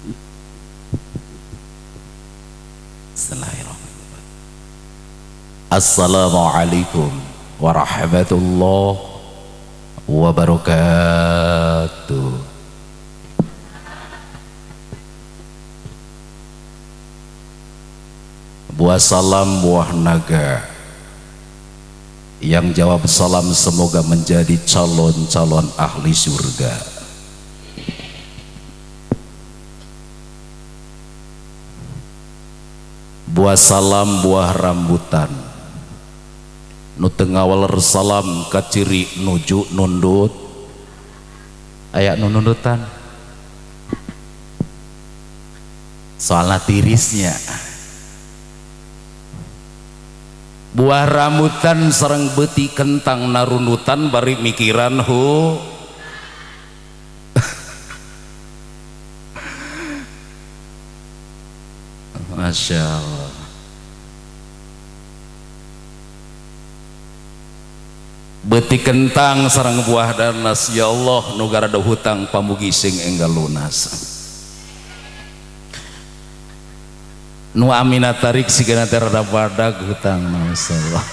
Bismillahirrahmanirrahim. Assalamualaikum warahmatullahi wabarakatuh. Buah salam buah naga. Yang jawab salam semoga menjadi calon-calon ahli surga. Buah salam buah rambutan. Nu teu ngawaler salam kaciri nuju nundut. Aya nu nundutan. Soalna tirisnya. Buah rambutan sareng beuti kentang narundutan bari mikiran hu. Masya Allah. Beuti kentang sareng buah danas, ya Allah nu garada hutang pamugi sing enggal lunas. Nu amina tarik sigana teh rada badag hutang, masyaallah.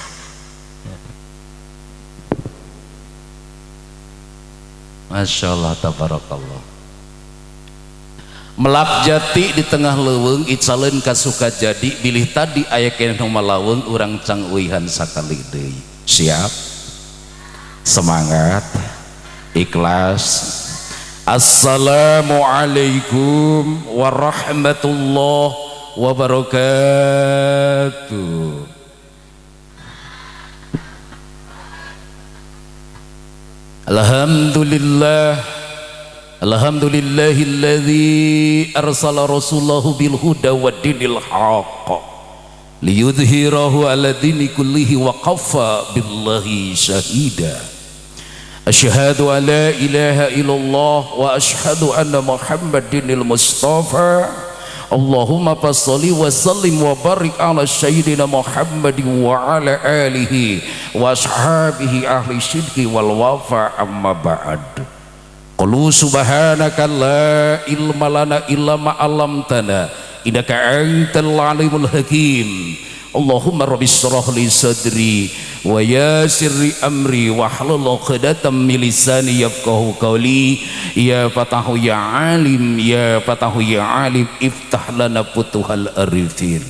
Masyaallah tabarakallah. Melak jati di tengah leuweung icaleun ka Sukajadi bilih tadi aya keneh nu malaweng urang cang uihan sakali deui. Siap? Semangat, ikhlas. Assalamualaikum warahmatullahi wabarakatuh. Alhamdulillah, alhamdulillahilladzi arsala rasulahu bil huda wad dinil haqq liyudhhirahu ala dini kullihi wa kafa billahi syahida. Asyhadu an la ilaha illallah wa asyhadu anna Muhammadinil mustafa. Allahumma fasholli wa sallim wa barik ala sayyidina Muhammadin wa ala alihi wa ashabihi ahli sidqi wal wafa, amma ba'd. Qulu subhanaka la ilma lana illa ma 'allamtana innaka antal alimul hakim. Allahumma rabbi shrah li sadri wa yassir li amri wahlul 'uqdatam min lisani yafqahu qawli. Ya fatahu ya alim, ya fatahu ya alim, iftah lana futuhal arifin.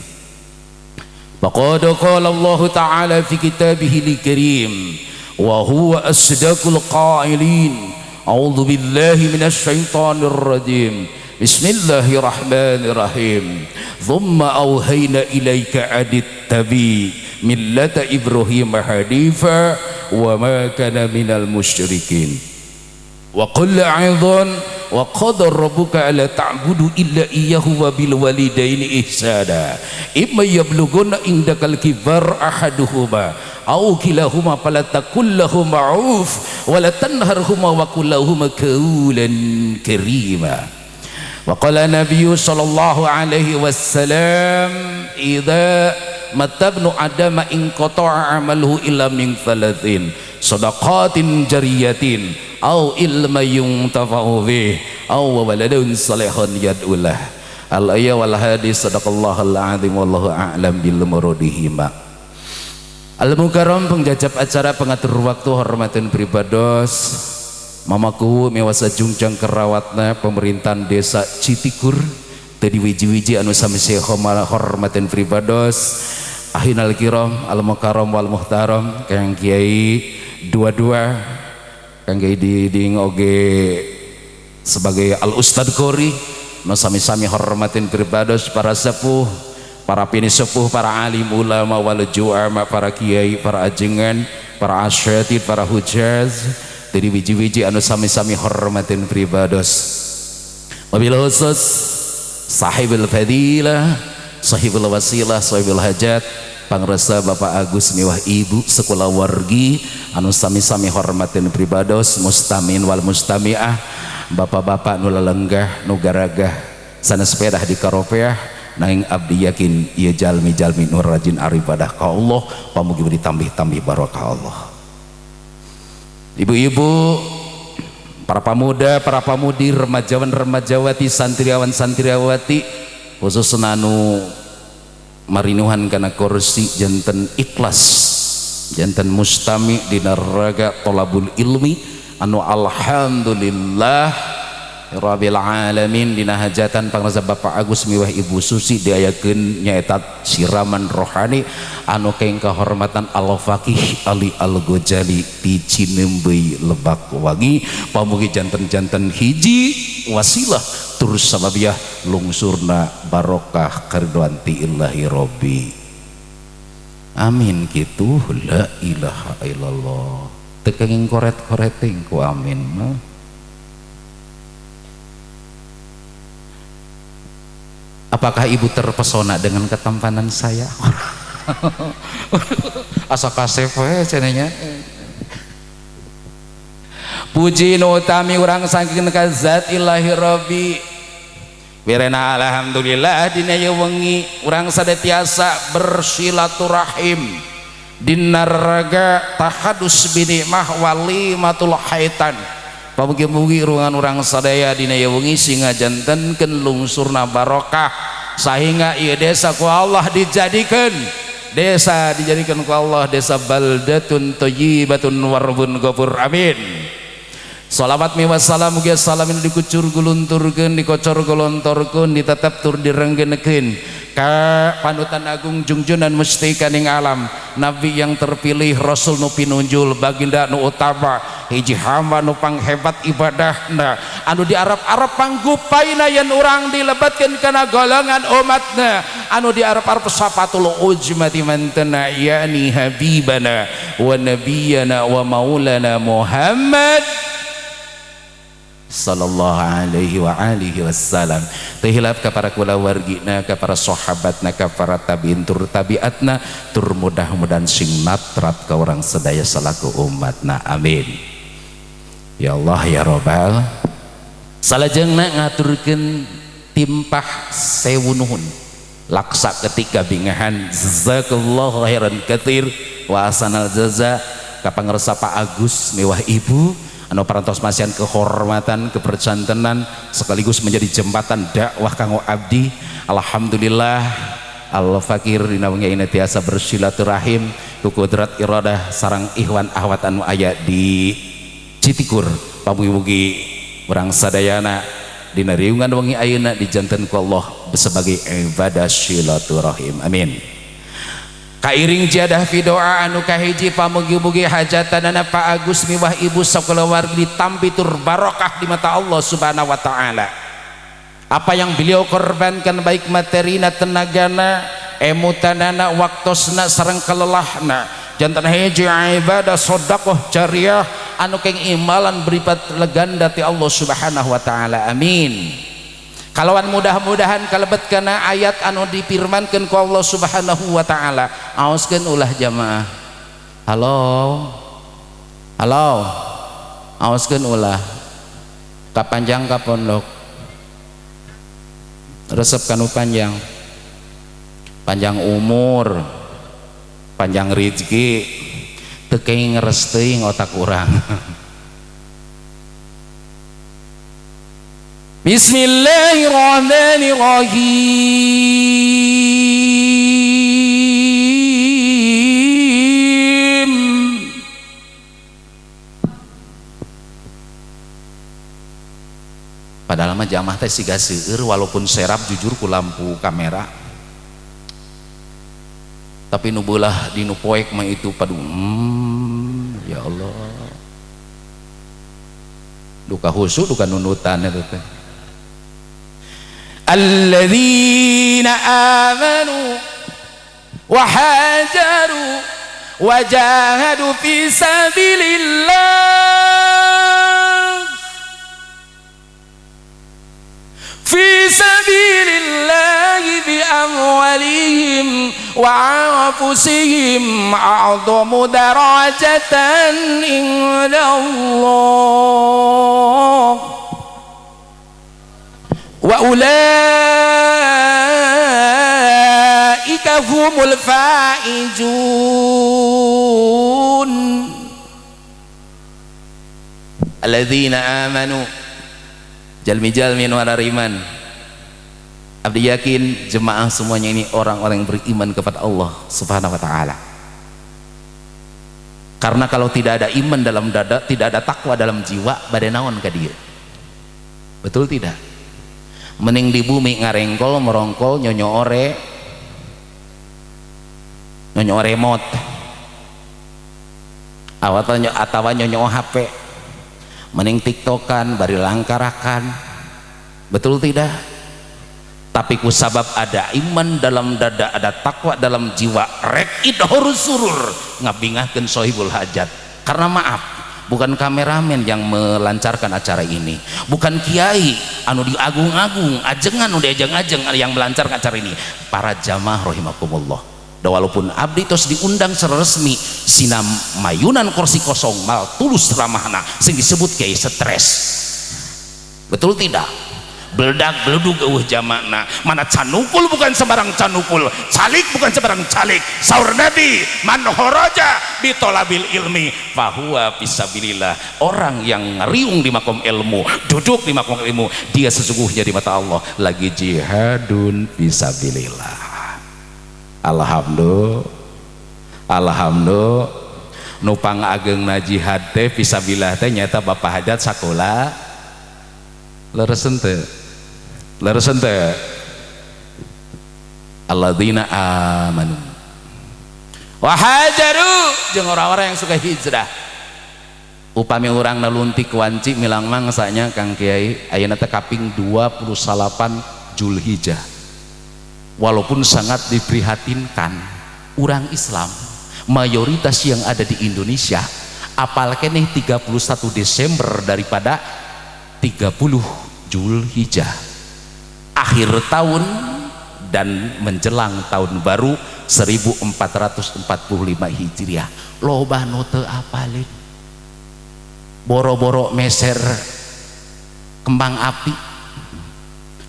Faqad qala Allah ta'ala fi kitabihil karim wa huwa asdaqul qailin. A'udzu billahi minasy syaithanir rajim. Bismillahirrahmanirrahim. Tsumma auhayna ilaika adittabi millata Ibrahim hanifa wa ma kana minal musyrikin. Wa qul a'idhan wa qad rabbuka alla ta'budu illa iyyahu wa bil walidaini ihsana. Imma yablughunna indakal kibar ahaduhuma aw kilahuma fala taqul lahuma uf wa la tanharhuma wa qul lahuma qawlan karima. Wa qala nabiyyu sallallahu alaihi wasallam idza matabnu adama in qata'a amaluhu illa min thalathin sadaqatin jariyatin aw ilma yuntafa'u bih aw waladun salihun yad'ulah. Al ayat wal hadis. Sadaqallahul azim wallahu a'lam bil muradihima. Al mukarram pengjajab acara pengatur waktu hormatin pribados mamaku mewasa jungjang kerawatna pemerintahan desa Citikur tadi wiji-wiji anu sami hormatin pribados ahinal kiram al mukarram wal muhtaram kang kiai dua-dua kang kiai diding oge sebagai al ustad kori nu sami-sami hormatin pribados para sepuh, para pini sepuh, para alim ulama wal ju'ama, para kiai, para ajengan, para asyatid, para hujaz dari wiji-wiji anu sami-sami hormatin pribados. Wabil khusus sahibul fadilah, sahibul wasilah, sahibul hajat, pangresa Bapak Agus miwah Ibu sekolah wargi anu sami-sami hormatin pribados, mustamin wal mustamiah, bapak-bapak nu lelenggah nu garagah sana sepedah di karopeah, nanging abdi yakin ieu jalmi-jalmi nu rajin aribadah ka Allah, pamugi ditambih-tambih barokah Allah. Ibu-ibu Para pemuda, para pamudi, remajawan, remajawati, santriawan, santriawati, khusus anu marinuhan kana kursi janten ikhlas, janten mustami dina raga tolabul ilmi anu alhamdulillah rabbil alamin dina hajatan pangrasa Bapak Agus miwah Ibu Susi diayakeun nyaeta siraman rohani anu keng kehormatan Al-Faqih Ali Al-Ghazali di Cineumbeui Lebak Wangi. Pamugi janten-janten hiji wasilah tur sababiah lungsurna barokah karidhoan ti Illahi Rabbi. Amin kitu la ilaha illallah. Teu kenging koret-koreting ku amin mah. Apakah ibu terpesona dengan ketampanan saya? Asa kasep we cenah. Puji nu utami urang saking ka zat Ilahi Rabbi. Wirena alhamdulillah dina ieu wengi urang sadatiasa bersilaturahim dina raga tahadus binikmah walimatul haitan. Pamugi-mugi ruangan urang sadaya dina ieu wengi singa jantenkeun lungsurna barokah sehingga ieu desa ku Allah dijadikeun desa dijadikan ku Allah desa baldatun thayyibatun warbun ghafur. Amin. Salawat mi wassalam mugi salamin dikucur gulunturkeun dikocor golontorkeun ditetep tur direnggenekeun ka panutan agung jungjunan mustikaning alam nabi yang terpilih rasul nu pinunjul baginda nu utama hiji hamba nu panghebat ibadahna anu di Arab-Arab panggupaina yen urang dilebatkeun kana golongan umatna anu di Arab-Arab sapatul ujmati mantena yani habibana wa nabiyana wa maulana Muhammad sallallahu alaihi wa alihi wasallam. Teu hilap ka para kulawargina, ka para sahabatna, ka para tabiin tur tabiatna, tur mudah-mudahan sing natrap ka urang sadaya salaku umatna. Amin. Ya Allah ya Rabbal. Salajengna ngaturkeun timpah sewu nuhun laksa ketika bingahan jazakallahu khairan katsir wa ahsanal jaza ka pangersa Pak Agus mewah Ibu anu parantos masihan kehormatan kepercantenan sekaligus menjadi jembatan dakwah kanggo abdi. Alhamdulillah al-fakir dina wengi ayeuna tiasa bersilaturahim ku kudrat iradah sareng ikhwan ahwat anu aya di Citikur. Pamugi-mugi urang sadayana dina riungan wengi ayeuna dijanten ku Allah sebagai ibadah silaturahim. Amin. Kairing jadah fi doa anu kahiji pamugi-mugi hajatanana Pak Agus miwah Ibu sakulawargi ditampi tur barokah di mata Allah Subhanahu wa taala. Apa yang beliau korbankan baik materina, tenagana, emutanana, waktosna sareng kelelahna jantan hiji ibadah sedekah jariah anu keng imalan beripat leganda ti Allah Subhanahu wa taala. Amin. Kalawan mudah-mudahan kalebet kana ayat anu dipirmankeun ku Allah Subhanahu wa taala. Aoskeun ulah jamaah. Halo. Halo. Aoskeun ulah. Ka panjang ka pondok. Resep kanu panjang. Panjang umur. Panjang rezeki. Teu kenging ngeres teuing otak urang. Bismillahirrahmanirrahim. Padahal mah jamaah teh siga seueur walaupun serap jujur ku lampu kamera. Tapi nu beulah di nu poek mah itu padu ya Allah. Duka khusyuk duka nunutan eta teh. Alladzina amanu wa hajaru wa jahadu fi sabilillah fi sabilillah bi amwalihim wa anfusihim a'dhamu darajatan indallah wa ulaika humul faizun. Alladzina amanu, jalmi-jalmi nu iman. Abdi yakin jemaah semuanya ini orang-orang yang beriman kepada Allah Subhanahu wa taala. Karena kalau tidak ada iman dalam dada, tidak ada takwa dalam jiwa, bade naon ka dieu? Betul tidak? Mending di bumi ngarengkol, merongkol, nyonyo ore, nyonyo remote, atawa nyonyo HP, mending tiktokan, bari langkarakan. Betul tidak? Tapi kusabab ada iman dalam dada, ada takwa dalam jiwa, rek idhorus surur ngabingahkeun sohibul hajat. Karena maaf, bukan kameramen yang melancarkan acara ini, bukan kiai anu diagung-agung, ajengan anu diajeng-ajeng yang melancarkan acara ini, para jamaah rahimakumullah. Da walaupun abdi tos diundang secara resmi, sinam mayunan kursi kosong mal tulus ramahna sing disebut kiai stres. Betul tidak? Beledak beledug eueuh jamakna. Mana canukul bukan sembarang canukul, calik bukan sembarang calik. Saur Nabi, man kharaja bi tolabil ilmi fahuwa fisabilillah. Orang yang ngariung di makom ilmu, duduk di makom ilmu, dia sesungguhnya di mata Allah lagi jihadun fisabilillah. Alhamdulillah, alhamdulillah. Nu pangagengna jihad teh fisabilillah teh nyata Bapak Hajat sakola. Leres henteu? Leres henteu? Alladzina amanu wa hajaru, jeung orang-orang yang suka hijrah. Upami urang naluntik wanci milang mangsanya, Kang Kiai, ayeuna teh kaping 28 Julhijjah. Walaupun sangat diprihatinkan, orang Islam mayoritas yang ada di Indonesia apal keneh 31 Desember daripada 30 Julhijjah, akhir tahun dan menjelang tahun baru 1445 Hijriah. Loba nu teu apalin, boro-boro meser kembang api.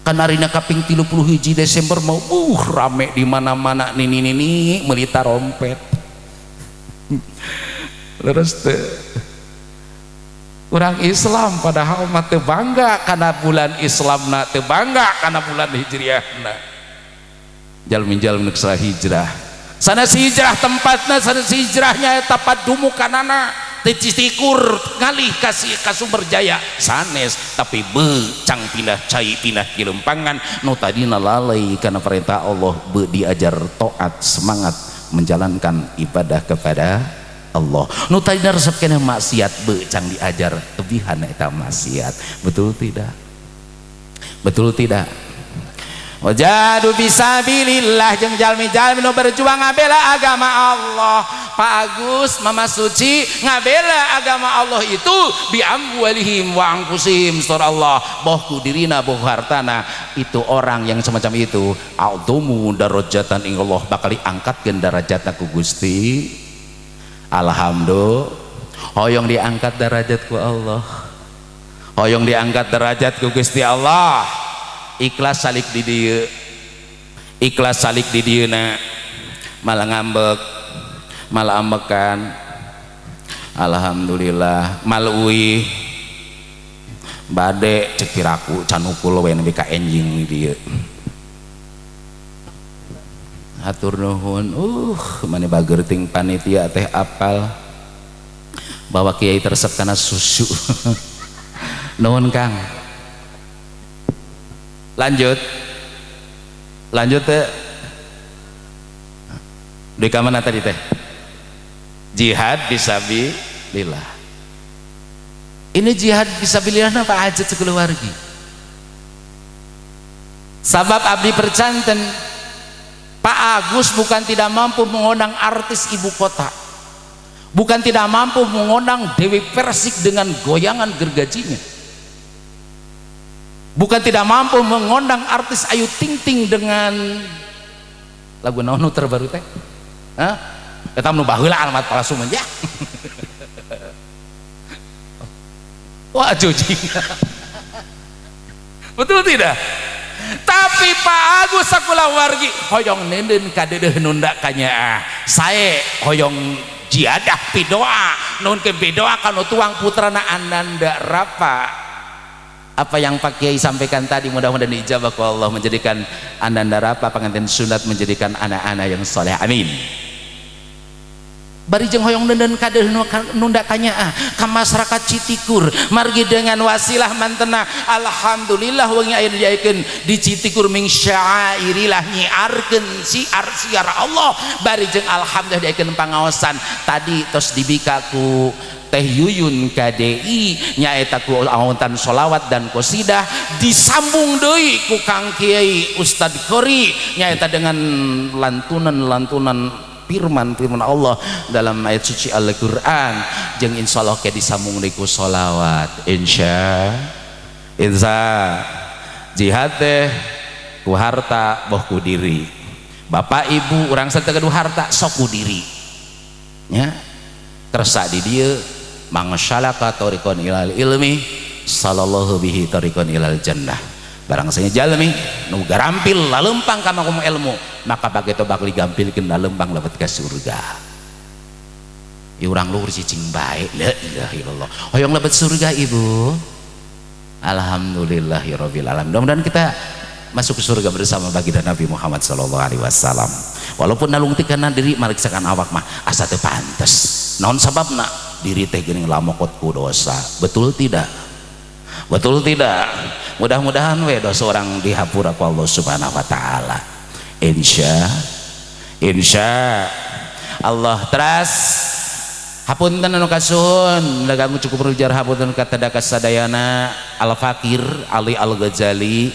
Kan arina kaping 31 Desember mau rame di mana-mana, nini nini meuli tarompet. Leres teu? Orang Islam padahal mah teu bangga kana bulan Islamna, teu bangga kana bulan Hijriahna. Jalmi-jalmi nu hijrah, sanes hijrah tempatna, sanes hijrahnya, eta padumukanana teu Citikur ngalih kasih ka Sumberjaya, sanes, tapi be cang pindah cai, pindah kilempangan. Nu tadina lalai kana perintah Allah, be diajar taat, semangat menjalankan ibadah kepada Allah. Nu tadina resep keneh maksiat, be cang diajar tebihan eta maksiat. Betul tidak? Betul tidak? Wajadu fisabilillah, jeung jalmi-jalmi nu berjuang ngabela agama Allah. Pak Agus, Mama Suci ngabela agama Allah itu bi amwalihim wa anfusihim, surah Allah, boh ku dirina boh hartana. Itu orang yang semacam itu a'dhamu darajatan ingallah, bakal diangkatkeun darajatna ku Gusti. Alhamdulillah. Hoyong diangkat derajat ku Allah, hoyong diangkat derajat ku Gusti Allah. Ikhlas salik di dieu, ikhlas salik di dieu na, malah ngambek, malah ambekan. Alhamdulillah. Mal uih bade cek piraku canukul we nepi ka enjing di dieu. Hatur nuhun. Mani bager ting panitia teh apal bahwa kiai teresep kana susu. Nuhun, Kang. Lanjut, lanjut teh di mana tadi teh? Jihad fisabilillah. Ini jihad fisabilillah apa hajat sekeluarga. Sabab abdi percanten, Pak Agus bukan tidak mampu mengundang artis ibu kota, bukan tidak mampu mengundang Dewi Persik dengan goyangan gergajinya, bukan tidak mampu mengundang artis Ayu Ting Ting dengan lagu naon terbaru teh. Hah? Eta nu baheula alamat palsu mah ya. Wah, jujing. Betul tidak? Tapi Pak Agus sakulawargi hoyong nenden kadeudeuh nunda kanyaah sae, hoyong Jiadah pidoa, nuhunkeun pidoa kanu tuang putrana Ananda Rafa. Apa yang Pak Kiai sampaikan tadi mudah-mudahan diijabah ku Allah, menjadikan Ananda Rafa pengantin sunat, menjadikan anak-anak yang soleh, amin. Bari jeung hoyong neundeun kadeuh nunda kanyaah ka masyarakat Citikur, margi dengan wasilah mantena alhamdulillah wengi aya diaikeun di Citikur min syairillah, nyiarkeun siar siar Allah. Bari jeung alhamdulillah diaikeun pangaosan tadi tos dibika ku Teh Yuyun KDI, nyaeta ku aontan solawat dan qosidah, disambung deui ku Kang Kiai Ustad Kori, nyaeta dengan lantunan-lantunan firman-firman Allah dalam ayat suci Al-Quran, jeung insyaallah ke disambung deui ku solawat. Insya insya jihad teh ku harta boh ku diri. Bapak Ibu, urang teu gaduh harta, sok ku diri nya kersa di dieu. Man salaka tariqan ilal ilmi sallallahu bihi tariqan ilal jannah. Barang saya jalmi nu garampil lalempang ka makom ilmu, maka bageto bakal digampilkeun lalempang lebet ke surga. Ya urang luhur cicing bae, la ilaha illallah, hoyong lebet surga ibu. Alhamdulillahirabbil alamin. Mudah-mudahan kita masuk ke surga bersama baginda Nabi Muhammad sallallahu alaihi wasallam. Walaupun nalungtikana diri, mariksakan awak mah asa teu pantes. Naon sababna? Diri teh geuning lamokot ku dosa. Betul tidak? Betul tidak? Mudah-mudahan we dosa orang dihapura ku Allah Subhanahu wa taala. Insya insya Allah. Teras hapunten anu kasuhun, ganggu cukup rujar, hapunten ka sadayana. Al Fakir Ali Al Ghazali,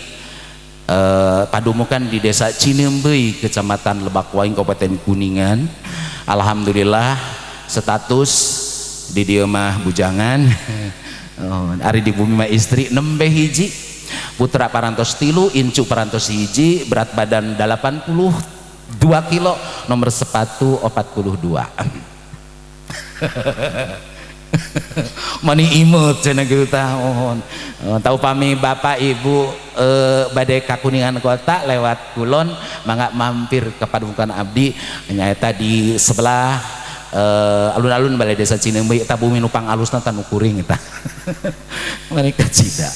padumukan di Desa Cineumbeui, Kecamatan Lebakwaing, Kabupaten Kuningan. Alhamdulillah status di dieu mah bujangan. Oh, ari di bumi mah istri nembe hiji, putra parantos 3, incu parantos hiji, berat badan 82 kilo, nomor sepatu 42. Mani imut cenah kitu tah. Mohon, oh, tau pami bapak ibu bade ka Kuningan kota lewat kulon, mangga mampir ke padukuhan abdi, nyaeta di sebelah alun-alun balai desa Cineumbeui. Eta bumi nu pangalusna tah nu kuring eta. Mani kacida.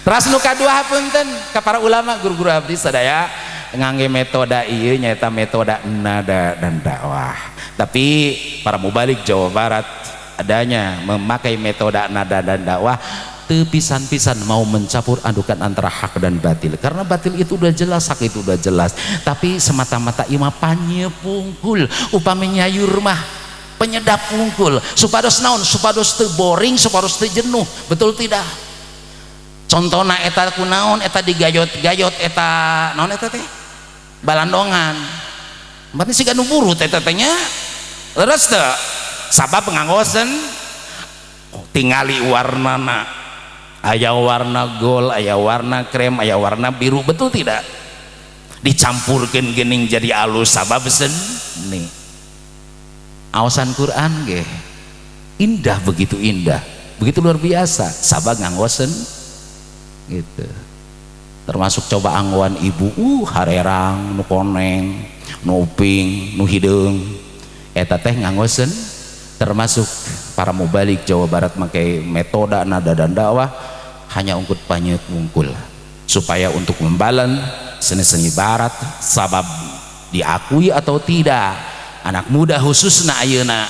Teras nu kadua, hapunten ka para ulama, guru-guru abdi sadaya, ngangge metode ieu, nyaeta metode nada dan dakwah. Tapi para mubalik Jawa Barat adanya memakai metode nada dan dakwah teu pisan-pisan mau mencampur adukan antara hak dan batil, karena batil itu udah jelas, hak itu udah jelas, tapi semata-mata ima panyepungkul, upami nyayur mah penyedap pungkul, supados naon, supados teu boring, supados teu jenuh. Betul tidak? Contohna eta kunaon, eta digayot-gayot, eta naon, eta teh balandongan, berarti siga nu burut eta teh nya. Leres teu? Sabab nganggosen tingali warnana, aya warna gold, aya warna krem, aya warna biru, betul tidak? Dicampurkan gening jadi alus sabab seni. Awasan Quran ge indah, begitu indah, begitu luar biasa, sabab nganggosen gitu. Termasuk coba anggoan ibu, harerang nu koneng, nu uping, nu hideung, eta teh nganggosen. Termasuk para mubalik Jawa Barat pakai metode nada dan dakwah hanya ungkut panyet wungkul supaya untuk membalan seni-seni barat, sabab diakui atau tidak, anak muda khususnya ayeuna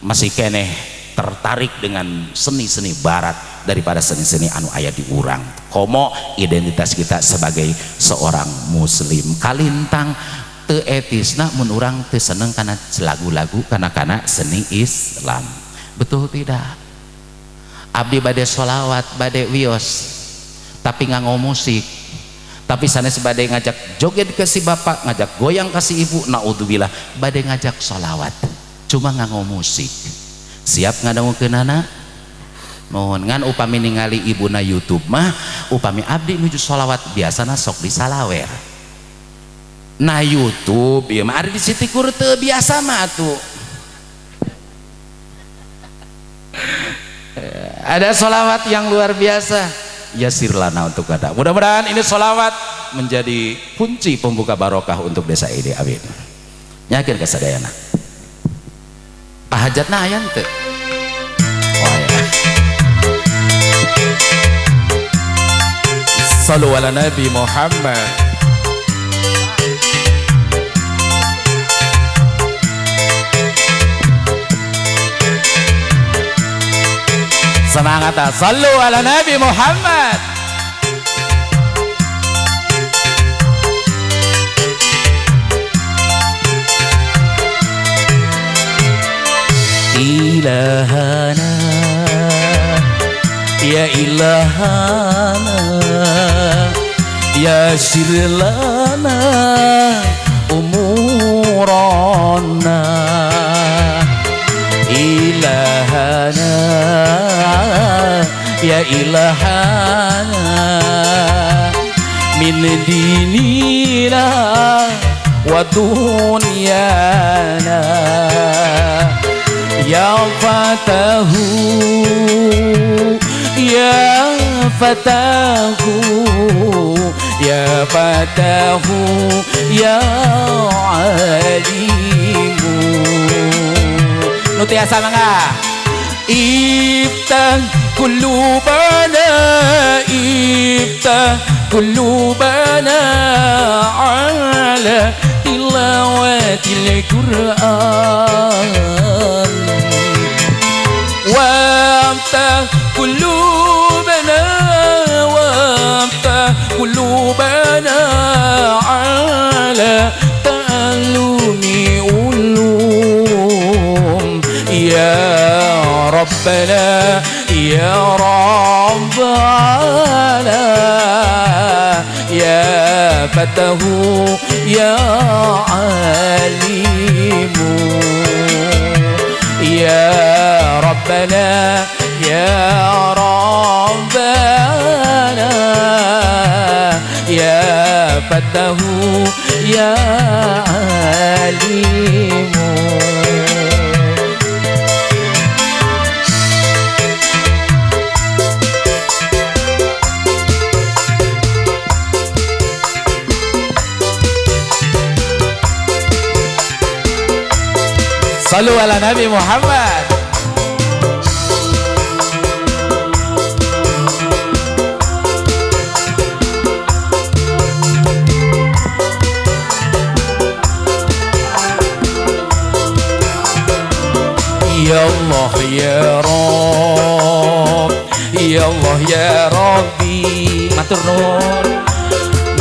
masih keneh tertarik dengan seni-seni barat daripada seni-seni anu aya di urang, komo identitas kita sebagai seorang muslim. Kalintang teu etisna mun urang teu seneng kana lagu-lagu, kana seni Islam. Betul tidak? Abdi bade sholawat, bade wios, tapi nganggo musik, tapi sanes bade ngajak joget ke si bapak, ngajak goyang ke si ibu, naudzubillah. Bade ngajak sholawat cuma nganggo musik, siap ngadangukeunana? Mohon ngan upami ningali ibuna YouTube mah, upami abdi nuju sholawat biasana sok disalawer na YouTube ya mah. Ada di Citikur teu biasa mah tuh ada sholawat yang luar biasa ya sirlana untuk ada. Mudah-mudahan ini sholawat menjadi kunci pembuka barokah untuk desa ini, amin. Yakin kesadayana. Pahajatna aya teu? Oh ya. Sallu ala Nabi Muhammad. Semangat, sallu ala Nabi Muhammad. Ilahana ya ilahana ya sirlana umurana. Ilahana ya ilahana min dinina wa dunyana. Ya fatahu ya fatahu ya fatahu ya alimu. Nu tiasa mangga. Iftah qulubana, iftah qulubana ala tilawatil Qur'an. Waftah qulubana, waftah qulubana ala ta'allumi ulum. Ya Rabbana ya Rabbana ya Fatahu ya Alimu. Ya Rabbana ya Rabbana ya Fatahu ya Alimu. Sallu ala Nabi Muhammad. Ya Allah ya Rabb, ya Allah ya Rabbi. Matur nuwun.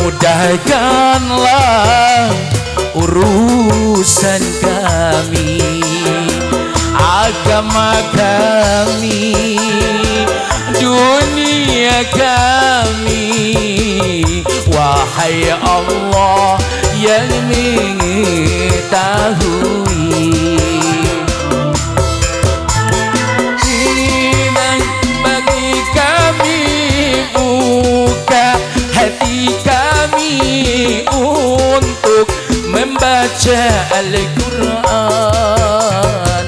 Mudahkanlah urusan kami, agama kami, dunia kami. Wahai Allah yang mengetahui. Inang bagi kami, buka hati kami untuk membaca Al-Quran.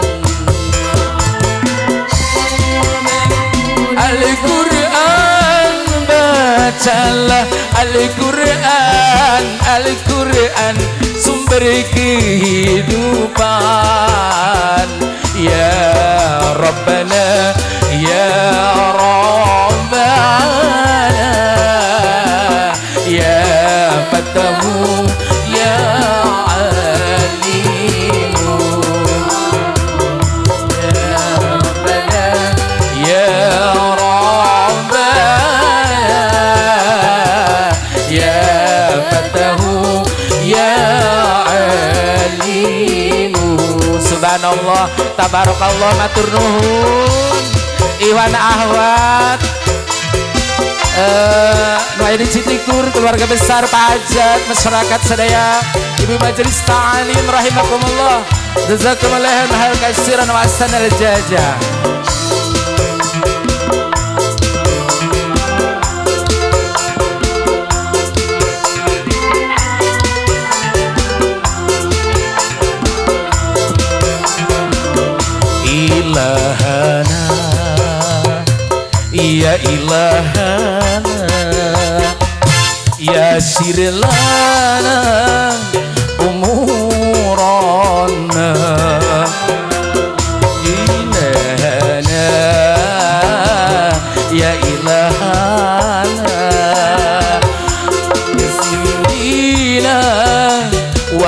Al-Quran, bacalah Al-Quran. Al-Quran sumber kehidupan. Ya Rabbana ya Rabbana ya Fatahu ya Alimu. Ya Rabbana ya Rabbana ya Fatahu ya Alimu. Subhanallah, tabarakallah, matur nuhun Iwan Ahwat, nu aya di Citikur, keluarga besar Pak Hajat, masyarakat sadaya, ibu majelis ta'alim rahimakumullah, jazakumullahu khairan katsiran wa ahsanal jaza. Ilahana ya ilahana ya sirlana umurana.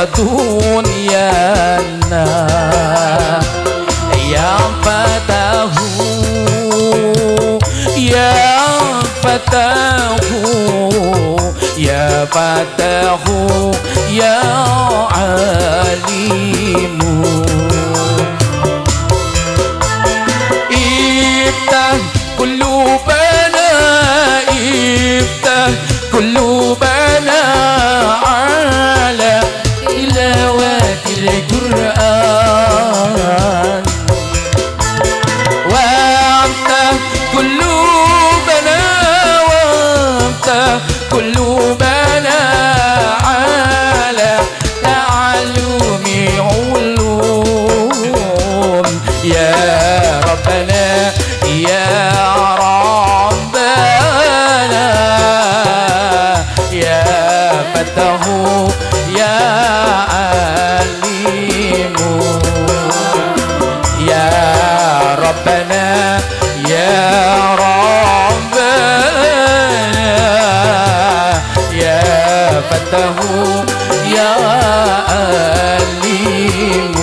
Wa dunyana. Ya Fatahu, Ya Fatahu, Ya Fatahu, Ya Alimu. افتح قلوبنا، افتح قلوبنا على تلاوة القرآن. وافتح قلوبنا، وافتح قلوبنا على تعلم علوم. يا ربنا، يا ربنا، يا فتح، يا عليم. يا ربنا، يا ربنا، يا فتح، يا عليم.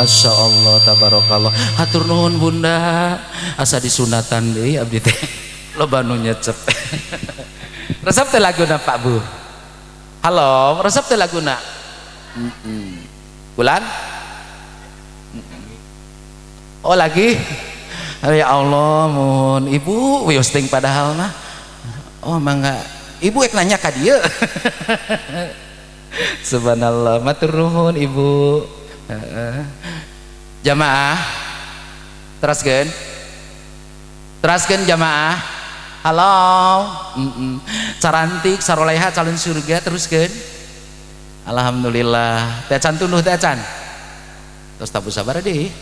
Masya Allah, tabarakallah. Hatur nuhun Bunda. Asa disunatan deui abdi teh. Loba nu nyecep. Resep teh laguna, Pak, Bu? Halo, resep teh laguna? Bulan? Oh, lagi? Ya Allah, mun ibu wios ting padahal mah. Oh, mangga. Ibu ek nanya ka dieu. Subhanallah, matur nuhun, Ibu. Heeh. Jamaah, teraskeun, teraskeun, jamaah. Halo. Carantik, saroleha, calon surga, teruskeun. Alhamdulillah. Teh acan tunduh, teh acan. Terus tabu sabar deh.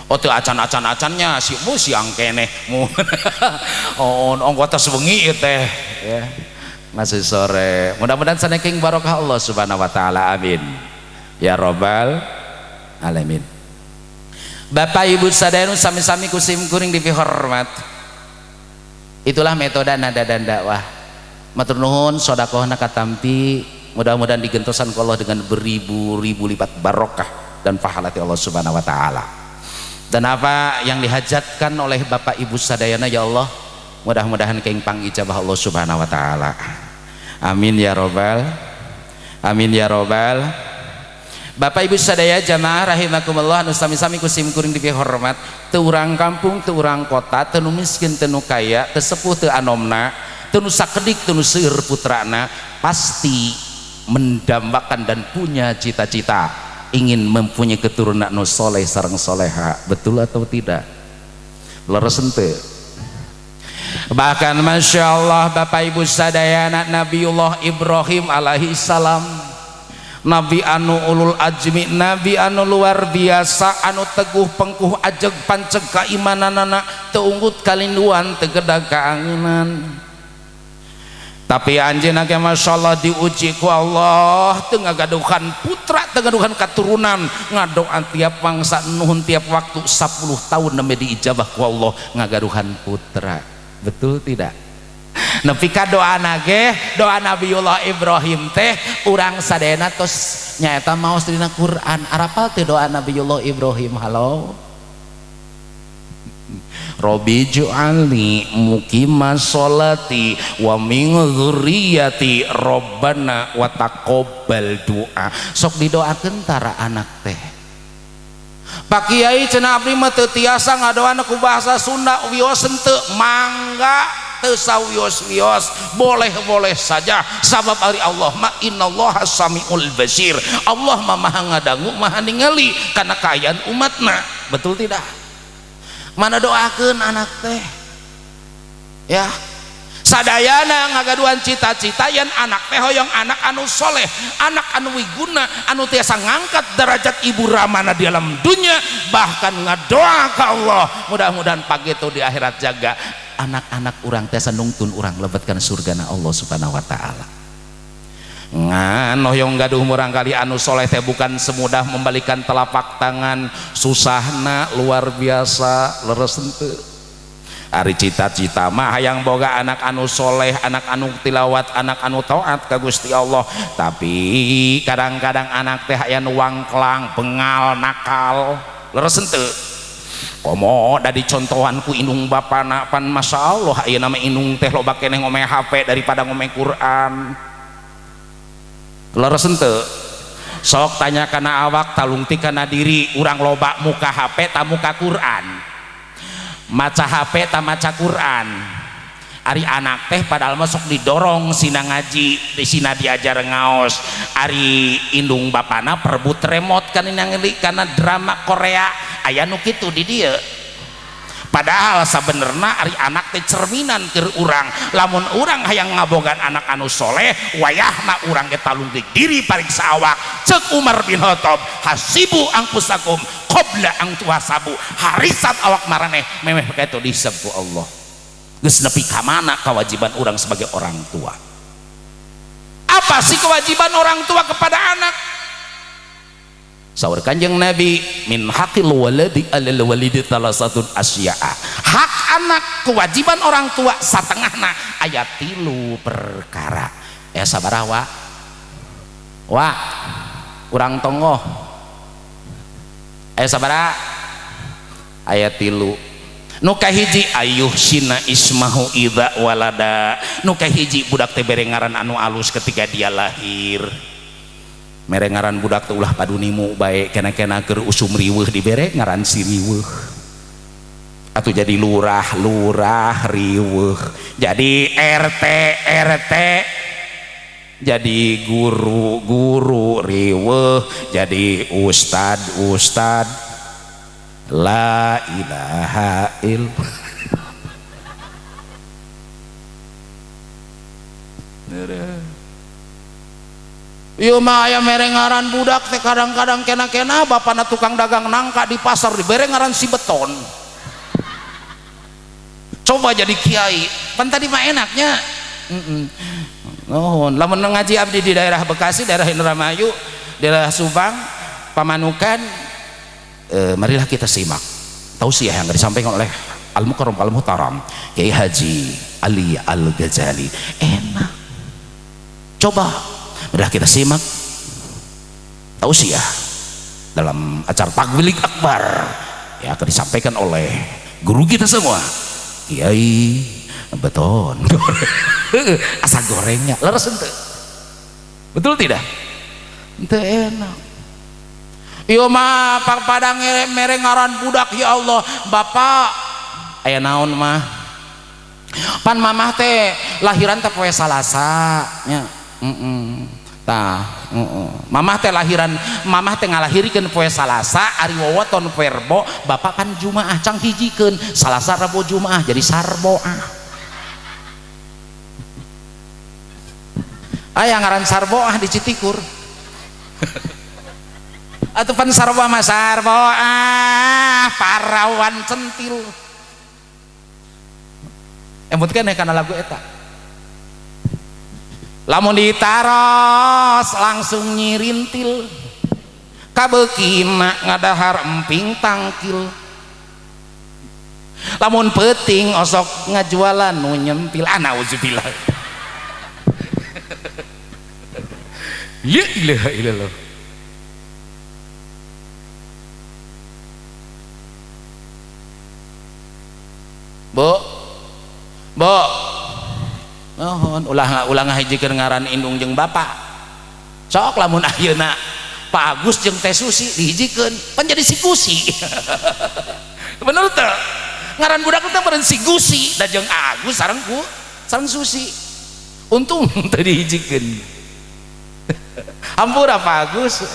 Oh, teu acan acan acannya si mu siang keneh mu. Oh, ongko tos wengi ieu teh ya. Masih sore. Mudah-mudahan saneking barokah Allah Subhanahu wa taala. Amin. Ya robbal alamin. Bapak Ibu sadayana sami-sami kusim kuring dipihormat. Itulah metode nada dan dakwah. Matur nuhun sodakohna katampi, mudah-mudahan digentosan ku Allah dengan beribu-ribu lipat barokah dan pahala ti Allah Subhanahu wa taala. Dan apa yang dihajatkan oleh Bapak Ibu sadayana, ya Allah, mudah-mudahan keng pangijabah Allah Subhanahu wa taala. Amin ya robbal. Amin ya robbal. Bapak Ibu sadaya jamaah rahimakumullah anu sami-sami ku sim kuring dipihormat, teu urang kampung, teu urang kota, teu nu miskin, teu nu kaya, teu sepuh, teu anomna, teu nu sakedik, teu nu seueur putrana, pasti mendambakan dan punya cita-cita ingin mempunyai keturunan nu soleh sareng soleha. Betul atau tidak? Leres henteu? Bahkan Masya Allah, Bapak Ibu sadayana, Nabiullah Ibrahim alaihi salam, Nabi anu ulul azmi, Nabi anu luar biasa, anu teguh pengkuh ajeg panceg kaimananana, teu unggut kalinduan, teu gedag kaanginan. Tapi anjeunna ge Masya Allah diuji ku Allah, teu ngagaduhan putra, teu ngagaduhan katurunan, ngadoa tiap mangsa, nuhun tiap waktu, 10 tahun nembe diijabah ku Allah ngagaduhan putra. Betul tidak? Nepi ka doana ge, doa Nabiullah Ibrahim teh urang sadayana tos nyaeta maos dina Quran. Arapal teh doa Nabiullah Ibrahim? Halo. Robbi ij'alni muqimas sholati wa min dzurriyyati robbana wa taqabbal du'a. Sok didoakeun tara anak teh. Pak Kiai, cenah abdi mah teu tiasa ngadoana ku bahasa Sunda, wios henteu? Mangga, teu sawios-wios, boleh-boleh saja, sabab ari Allah mah innallaha samiul basir. Allah mah maha ngadangu, maha ningali kana kaayaan umatna. Betul tidak? Mana doakeun anak teh ya. Sadayana ngagaduhan cita-cita yan anak teh, hoyong anak anu soleh, anak anu wiguna, anu tiasa ngangkat derajat ibu ramana di alam dunia, bahkan ngadoa ke Allah mudah-mudahan pagi itu di akhirat jaga anak-anak urang tiasa nungtun urang lebetkan surgana Allah Subhanahu wa taala. Ngan hoyong gaduh murangkali anu soleh teh bukan semudah membalikan telapak tangan, susahna luar biasa. Leres henteu? Ari cita-cita mah hayang boga anak anu soleh, anak anu tilawat, anak anu taat ka Gusti Allah. Tapi kadang-kadang anak teh aya nu wangklang, bengal, nakal. Leres henteu? Komo da dicontohan ku indung bapana, pan Masya Allah ayeuna mah indung teh loba keneh ngome HP daripada ngome Quran. Leres henteu? Sok tanya kana awak, talungtik kana diri, urang loba muka HP ta muka Quran. Maca HP ta maca Quran. Ari anak teh padahal mah sok didorong sina ngaji, di sina diajar ngaos. Ari indung bapana perebut remote kan kana drama Korea, aya nu kitu di dieu. Padahal sabenerna ari anak teh cerminan keur urang. Lamun urang hayang ngabogaan anak anu soleh, wayahna urang ge talungtik diri pariksa awak. Ceuk Umar bin Khattab, hasibu angpusakum qabla ang tuhasabu. Harisat awak maraneh memeh kitu dihisab ku Allah. Geus nepi ka mana kewajiban urang sebagai orang tua? Apa sih kewajiban orang tua kepada anak? Saur Kanjeng Nabi, min haqil waladi alal walidi salasatun asya'a. Hak anak, kewajiban orang tua satengahna aya 3 perkara. Ya sabaraha wa? Wa urang tonggoh. Aya sabaraha? Aya 3. Nu kahiji ayuh sina ismahu idza walada. Nu kahiji budak teh bere ngaran anu alus ketika dia lahir. Mere ngaran budak teh ulah padunimu bae, kena-kena keur usum riweuh dibere ngaran si riweuh. Atuh jadi lurah, lurah riweuh. Jadi RT, RT. Jadi guru, guru riweuh. Jadi ustad, ustad. La ilaha illallah. Ieu mah aya mere ngaran budak teh kadang-kadang kena-kena bapana tukang dagang nangka di pasar dibere ngaran si beton. Coba jadi kiai, pan tadi mah enaknya. Nuhun, lamun ngaji abdi di daerah Bekasi, daerah Indramayu, daerah Subang, Pamanukan, marilah kita simak tausiah yang disampaikan oleh Al-Mukarram Al-Muhtaram Kiai Haji Ali Al-Ghazali. Enak. Coba marilah kita simak tausiah dalam acara Takbilik Akbar yang akan disampaikan oleh guru kita semua, Kiai Beton. Asa gorengnya leres henteu? Betul tidak? Henteu enak. Ieu mah padang mere ngaran budak, ya Allah, bapak aya naon mah? Pan mamah teh lahiran teh poe Salasa nya. Tah, mamah teh lahiran, mamah teh ngalahirikeun poe Salasa, ari wowoton poe Rebo, bapak kan Jumaah cang hijikeun Salasa Rebo Jumaah jadi Sarboah. Aya ngaran Sarboah di Citikur. Atuh pan Sarboah mah Sarboah parawan centil. Emut keneh kana lagu eta. Lamun ditaros langsung nyirintil, kabeukina ngadahar emping tangkil. Lamun peuting osok ngajualan nu nyempil. Ah nauzubillah. Ya ilaha illallah. Bu, bu, nuhun, ulah ulah ngahijikeun ngaran indung jeung bapak. Sok lamun ayeuna Pak Agus jeung Teh Susi dihijikeun, pan jadi si Gusi. Bener teu? Ngaran budak teh meureun si Gusi da jeung Agus sareng ku sareng Susi. Untung teu dihijikeun. Hampura Pak Agus.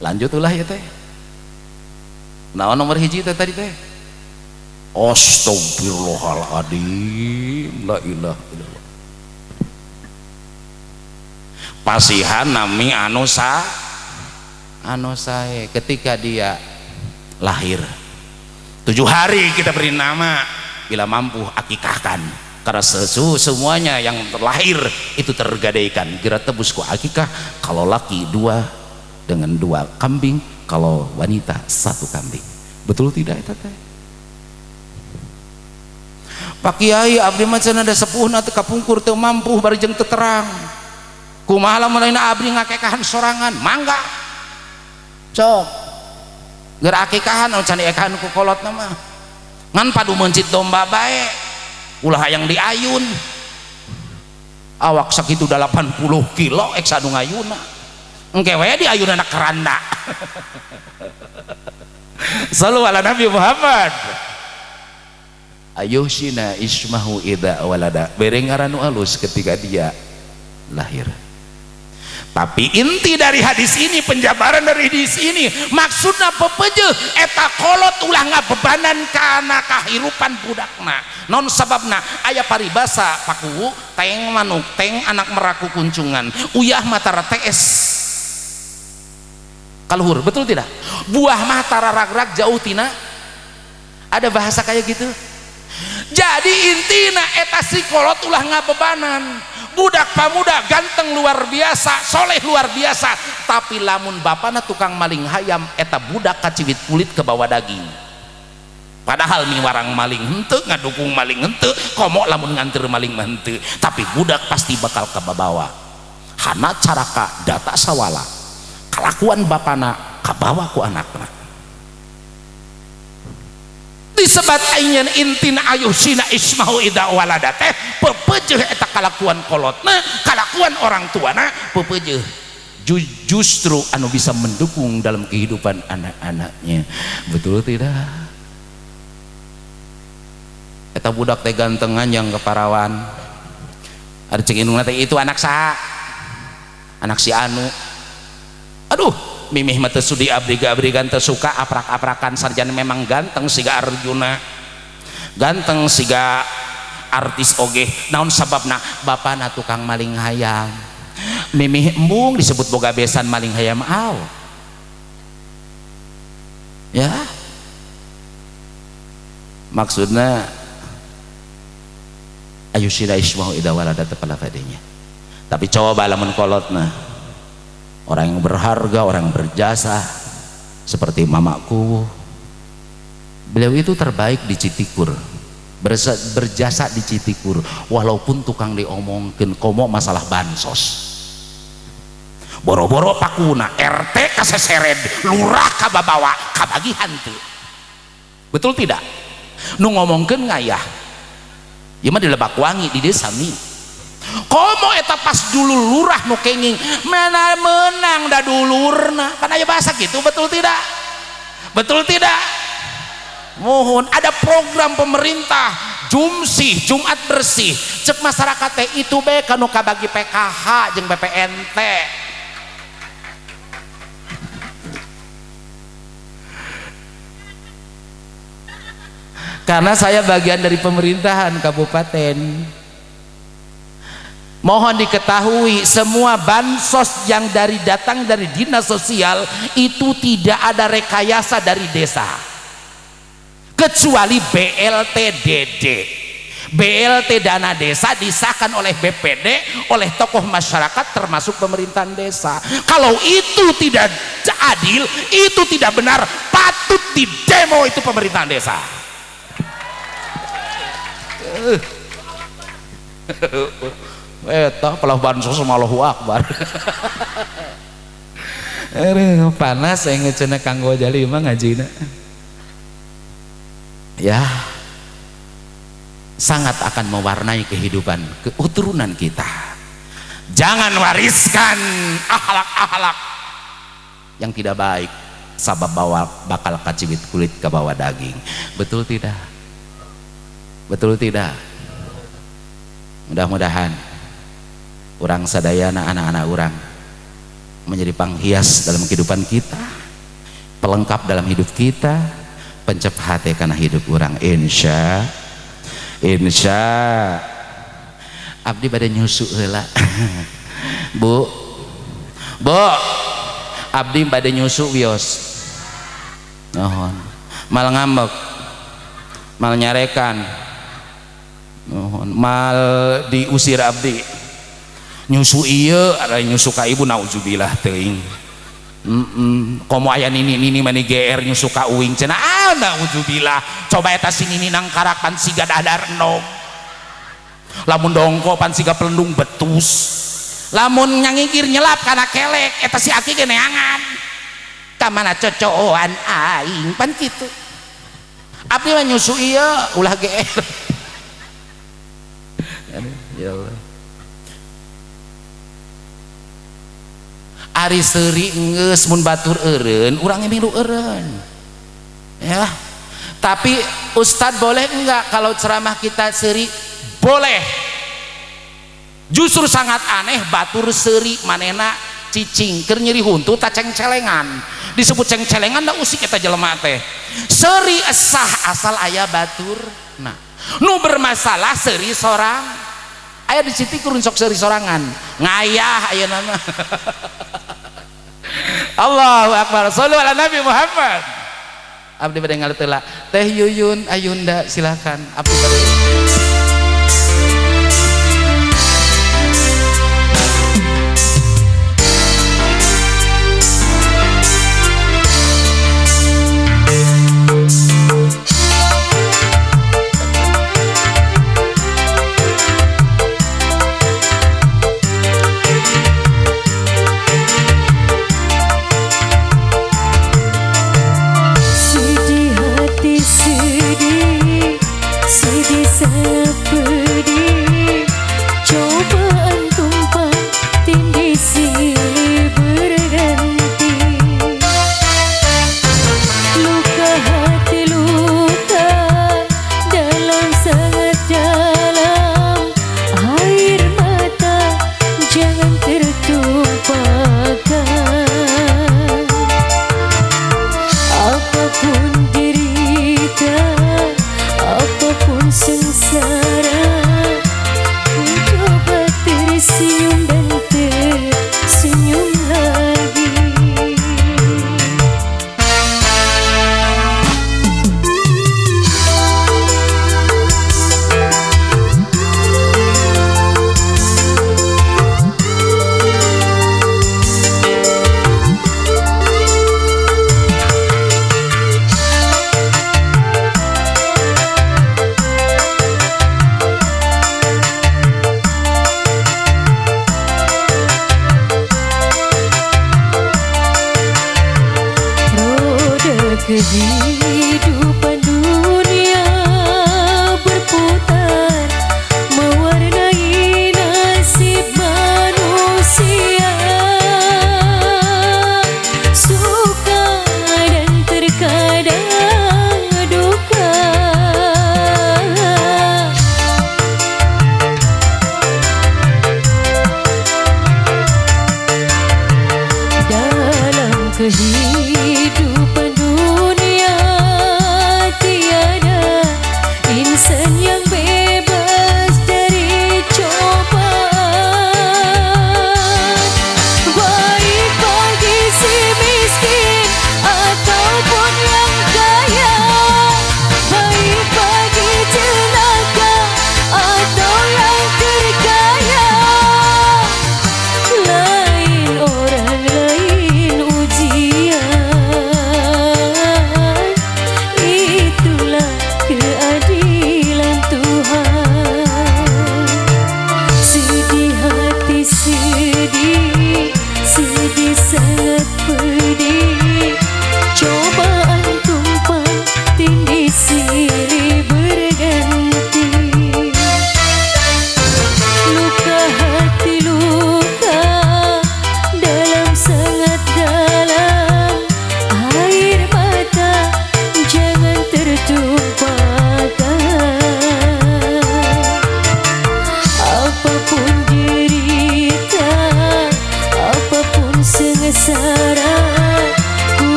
Lanjut ulah ya teh. Naon nomor hiji teh tadi teh? Astagfirullahaladzim, la ilaha illallah. Pasihan nami anu sa, anu sae ketika dia lahir. 7 hari kita beri nama, bila mampu akikahkan. Karena semuanya yang terlahir itu tergadaikan. Kira tebus ku akikah, kalau laki 2, dengan 2 kambing, kalau wanita 1 kambing. Betul tidak eta teh? Pak Kiai abdi mah cenah da sepuhna teu kapungkur teu mampu bari jeung teu terang. Kumaha lamun lain abdi ngakekahan sorangan? Mangga. Sok. Ger akikahan can diekahan ku kolotna mah. Ngan padu meuncit domba bae. Ulah hayang diayun. Awak sakitu 80 kilo ek sanu ngayuna. Engke we diayun anak keranda. Sallu ala Nabi Muhammad. Ayuhsina ismahu idza walada, bere ngaran nu alus ketika dia lahir. Tapi inti dari hadis ini, penjabaran dari hadis ini, maksudna pepejeuh eta kolot ulah ngabebanan kana kahirupan budakna. Non sababna aya paribasa pakuwu teng manuk teng anak meraku kuncungan uyah matara TS kaluhur, betul tidak? Buah mah tara rag-rag jauh tina. Ada bahasa kayak gitu. Jadi intina eta si kolot ulah ngabebanan. Budak pamuda ganteng luar biasa, soleh luar biasa, tapi lamun bapana tukang maling hayam, eta budak kaciwit kulit ke bawah daging. Padahal miwarang maling henteu, ngadukung maling henteu, komo lamun nganter maling mah henteu, tapi budak pasti bakal kebawa. Hana caraka data sawala, kalakuan bapana kabawa ku anakna. Disebat aing intina ayuhsina ismahu idza walada teh pepejeuh eta kalakuan kolotna, kalakuan orang tuana pepejeuh. Justru anu bisa mendukung dalam kehidupan anak-anaknya. Betul tidak? Eta budak teh gantengan yang keparawan. Ada cek indungna teh itu anak saha? Anak si anu. Aduh, mimih mah teu sudi abdi ge abdi teu suka aprak-aprakan sarjana memang ganteng siga Arjuna, ganteng siga artis oge. Naon sababna? Bapana tukang maling hayam. Mimih embung disebut boga besan maling hayam aw. Ya. Maksudna ayusina ismahu idza walada tepala fadenya. Tapi coba lamun kolotna orang yang berharga, orang yang berjasa seperti mamaku. Beliau itu terbaik di Citikur, berjasa di Citikur, walaupun tukang diomongkeun komo masalah bansos. Boro-boro pakuna RT kasesered, lurah kababawa, kabagi hantu. Betul tidak? Nu ngomongkeun ngayah. Ieu mah di Lebakwangi di desa mi. Komo eta pas dulu lurah nu kenging mana menang da dulurna, kan aya bahasa gitu, betul tidak? Betul tidak? Mohon ada program pemerintah Jumsih, Jumat bersih, cek masyarakat teh itu bae kanu kabagi PKH jeung BPNT. Karena saya bagian dari pemerintahan kabupaten. Mohon diketahui semua bansos yang datang dari dinas sosial itu tidak ada rekayasa dari desa, kecuali BLT DD. BLT dana desa disahkan oleh BPD, oleh tokoh masyarakat termasuk pemerintahan desa. Kalau itu tidak adil, itu tidak benar, patut didemo itu pemerintahan desa. Eta pelah bansos sama Allahu Akbar. Panas yang ngecena Kang Gojali mah ngajina. Ya, sangat akan mewarnai kehidupan keturunan kita. Jangan wariskan akhlak-akhlak yang tidak baik, sabab bawa bakal kaciwit kulit ke bawah daging. Betul tidak? Betul tidak? Mudah-mudahan urang sadayana anak-anak urang menjadi panghias dalam kehidupan kita, pelengkap dalam hidup kita, pencep hati karena hidup urang. Insya insya abdi bade nyusu heula. Bu, bu, abdi bade nyusu wios. Nuhun. Mal ngambek, mal nyarekan, nuhun, mal diusir abdi. Nyusu ieu, ada nyusu ka ibu, nauzubillah teuing. Komo aya nini-nini mani GR nyusu ka uing cenah ah naudzubillah. Coba eta si nini nang karak pan siga dadar enom. Lamun dongko pan siga pelendung betus. Lamun nyangikir nyelap kana kelek eta si aki ge neangan. Ka mana cocoan aing pan kitu. Abdi mah nyusu ieu ulah GR. Ya Allah. Ari seuri geus mun batur eureun urang milu eureun ya. Tapi ustad boleh enggak kalau ceramah kita seuri? Boleh. Justru sangat aneh batur seuri manena cicing keur nyeri huntu ta cengcelengan. Disebut cengcelengan da usik eta jelema teh. Seuri esah asal aya batur. Nah, nu bermasalah seuri sorang. Aya di situ kurun sok seuri sorangan. Ngayah ayeuna mah. Allahu akbar. Shallu ala Nabi Muhammad. Abdi bade ngaleuteula. Teh Yuyun Ayunda silakan. Abdi bade. Kehidupan dunia berputar mewarnai nasib manusia, suka dan terkadang duka. Dalam kehidupan dunia tiada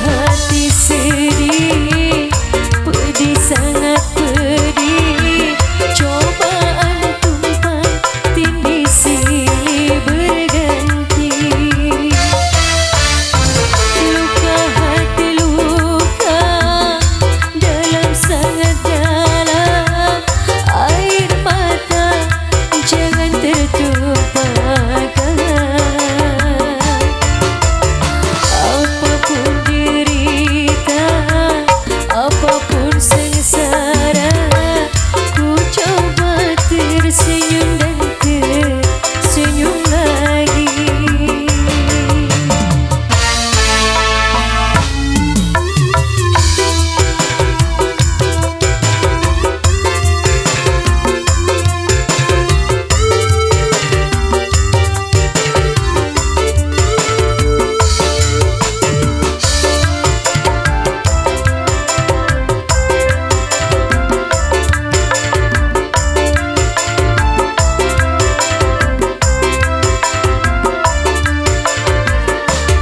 hati sedih, pedih sangat pedih. Cobaan tumpang tindih silih berganti. Luka hati luka dalam sangat dalam, air mata jangan tertumpahkan. Apapun derita, apapun sengsara, ku coba tersenyum dan tersenyum lagi.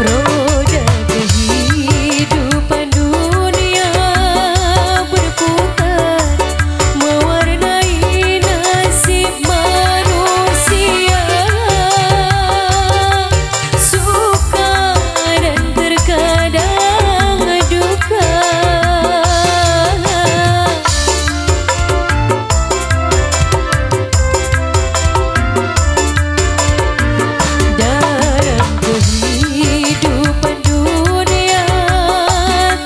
Roda kehidupan dunia berputar, mewarnai nasib manusia. Suka dan terkadang duka. Dalam kehidupan dunia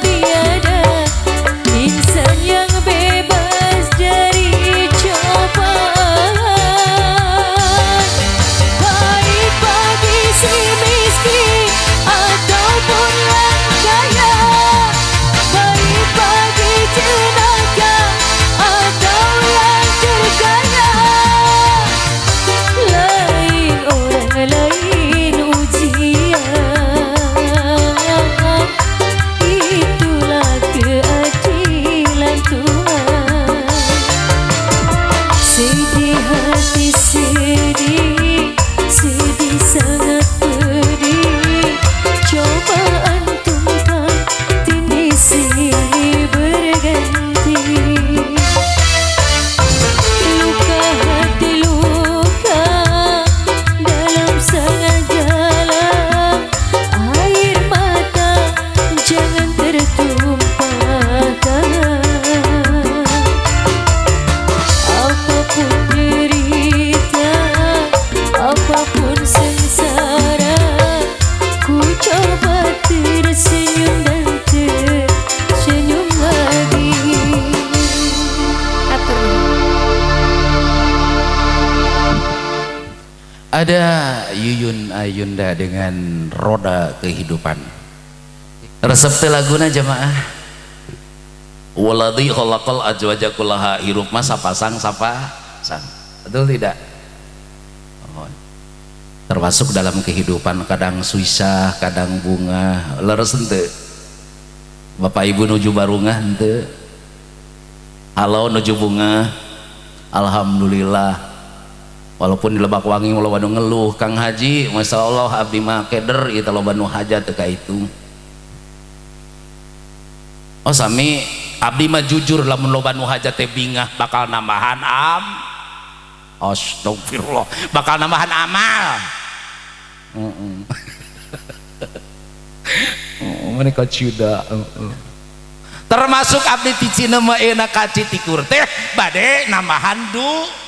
tiada insan yang bebas dari cobaan. Baik bagi si miskin ataupun yang kaya, baik bagi jenaka atau yang terkaya. Lain orang lain ujian, itulah keadilan Tuhan. Sedih hati sedih, sedih sangat pedih. Cobaan tumpang tindih silih berganti. Luka hati luka dalam sangat dalam, air mata jangan tertumpahkan. Apapun derita, apapun sengsara, ku coba tersenyum dan tersenyum lagi. Atur. Ada Yuyun Ayunda dengan Roda Kehidupan. Resep teh laguna jamaah. Waladzi khalaqal azwaja kullaha, hirup mah sapasang sapasang. Betul tidak? Oh. Termasuk dalam kehidupan kadang susah, kadang bunga. Leres henteu? Bapak Ibu nuju barungah henteu? Halo nuju bunga. Alhamdulillah. Walaupun di Lebak Wangi loba nu ngeluh, Kang Haji, Masya Allah abdi mah keder ieu teh loba nu hajat teu kaitung. Oh sami abdi mah jujur lamun loba nu hajat teh bingah bakal nambahan am. Astagfirullah, bakal nambahan amal. Mereka cuda. Termasuk abdi ti Cina mah enak ka Citikur teh bade nambahan du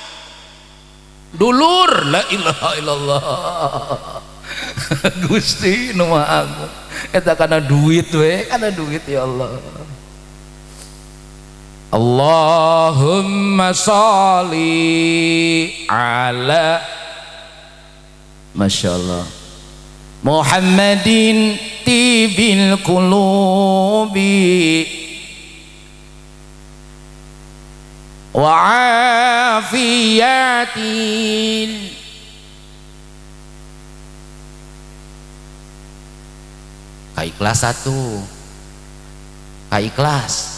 dulur. La ilaha illallah. Gusti nu Maha Agung, eta kana duit we, kana duit ya Allah. Allahumma sholli ala Masya Allah Muhammadin tibil qulubi wa afiyatil. Kaiklas satu, kaiklas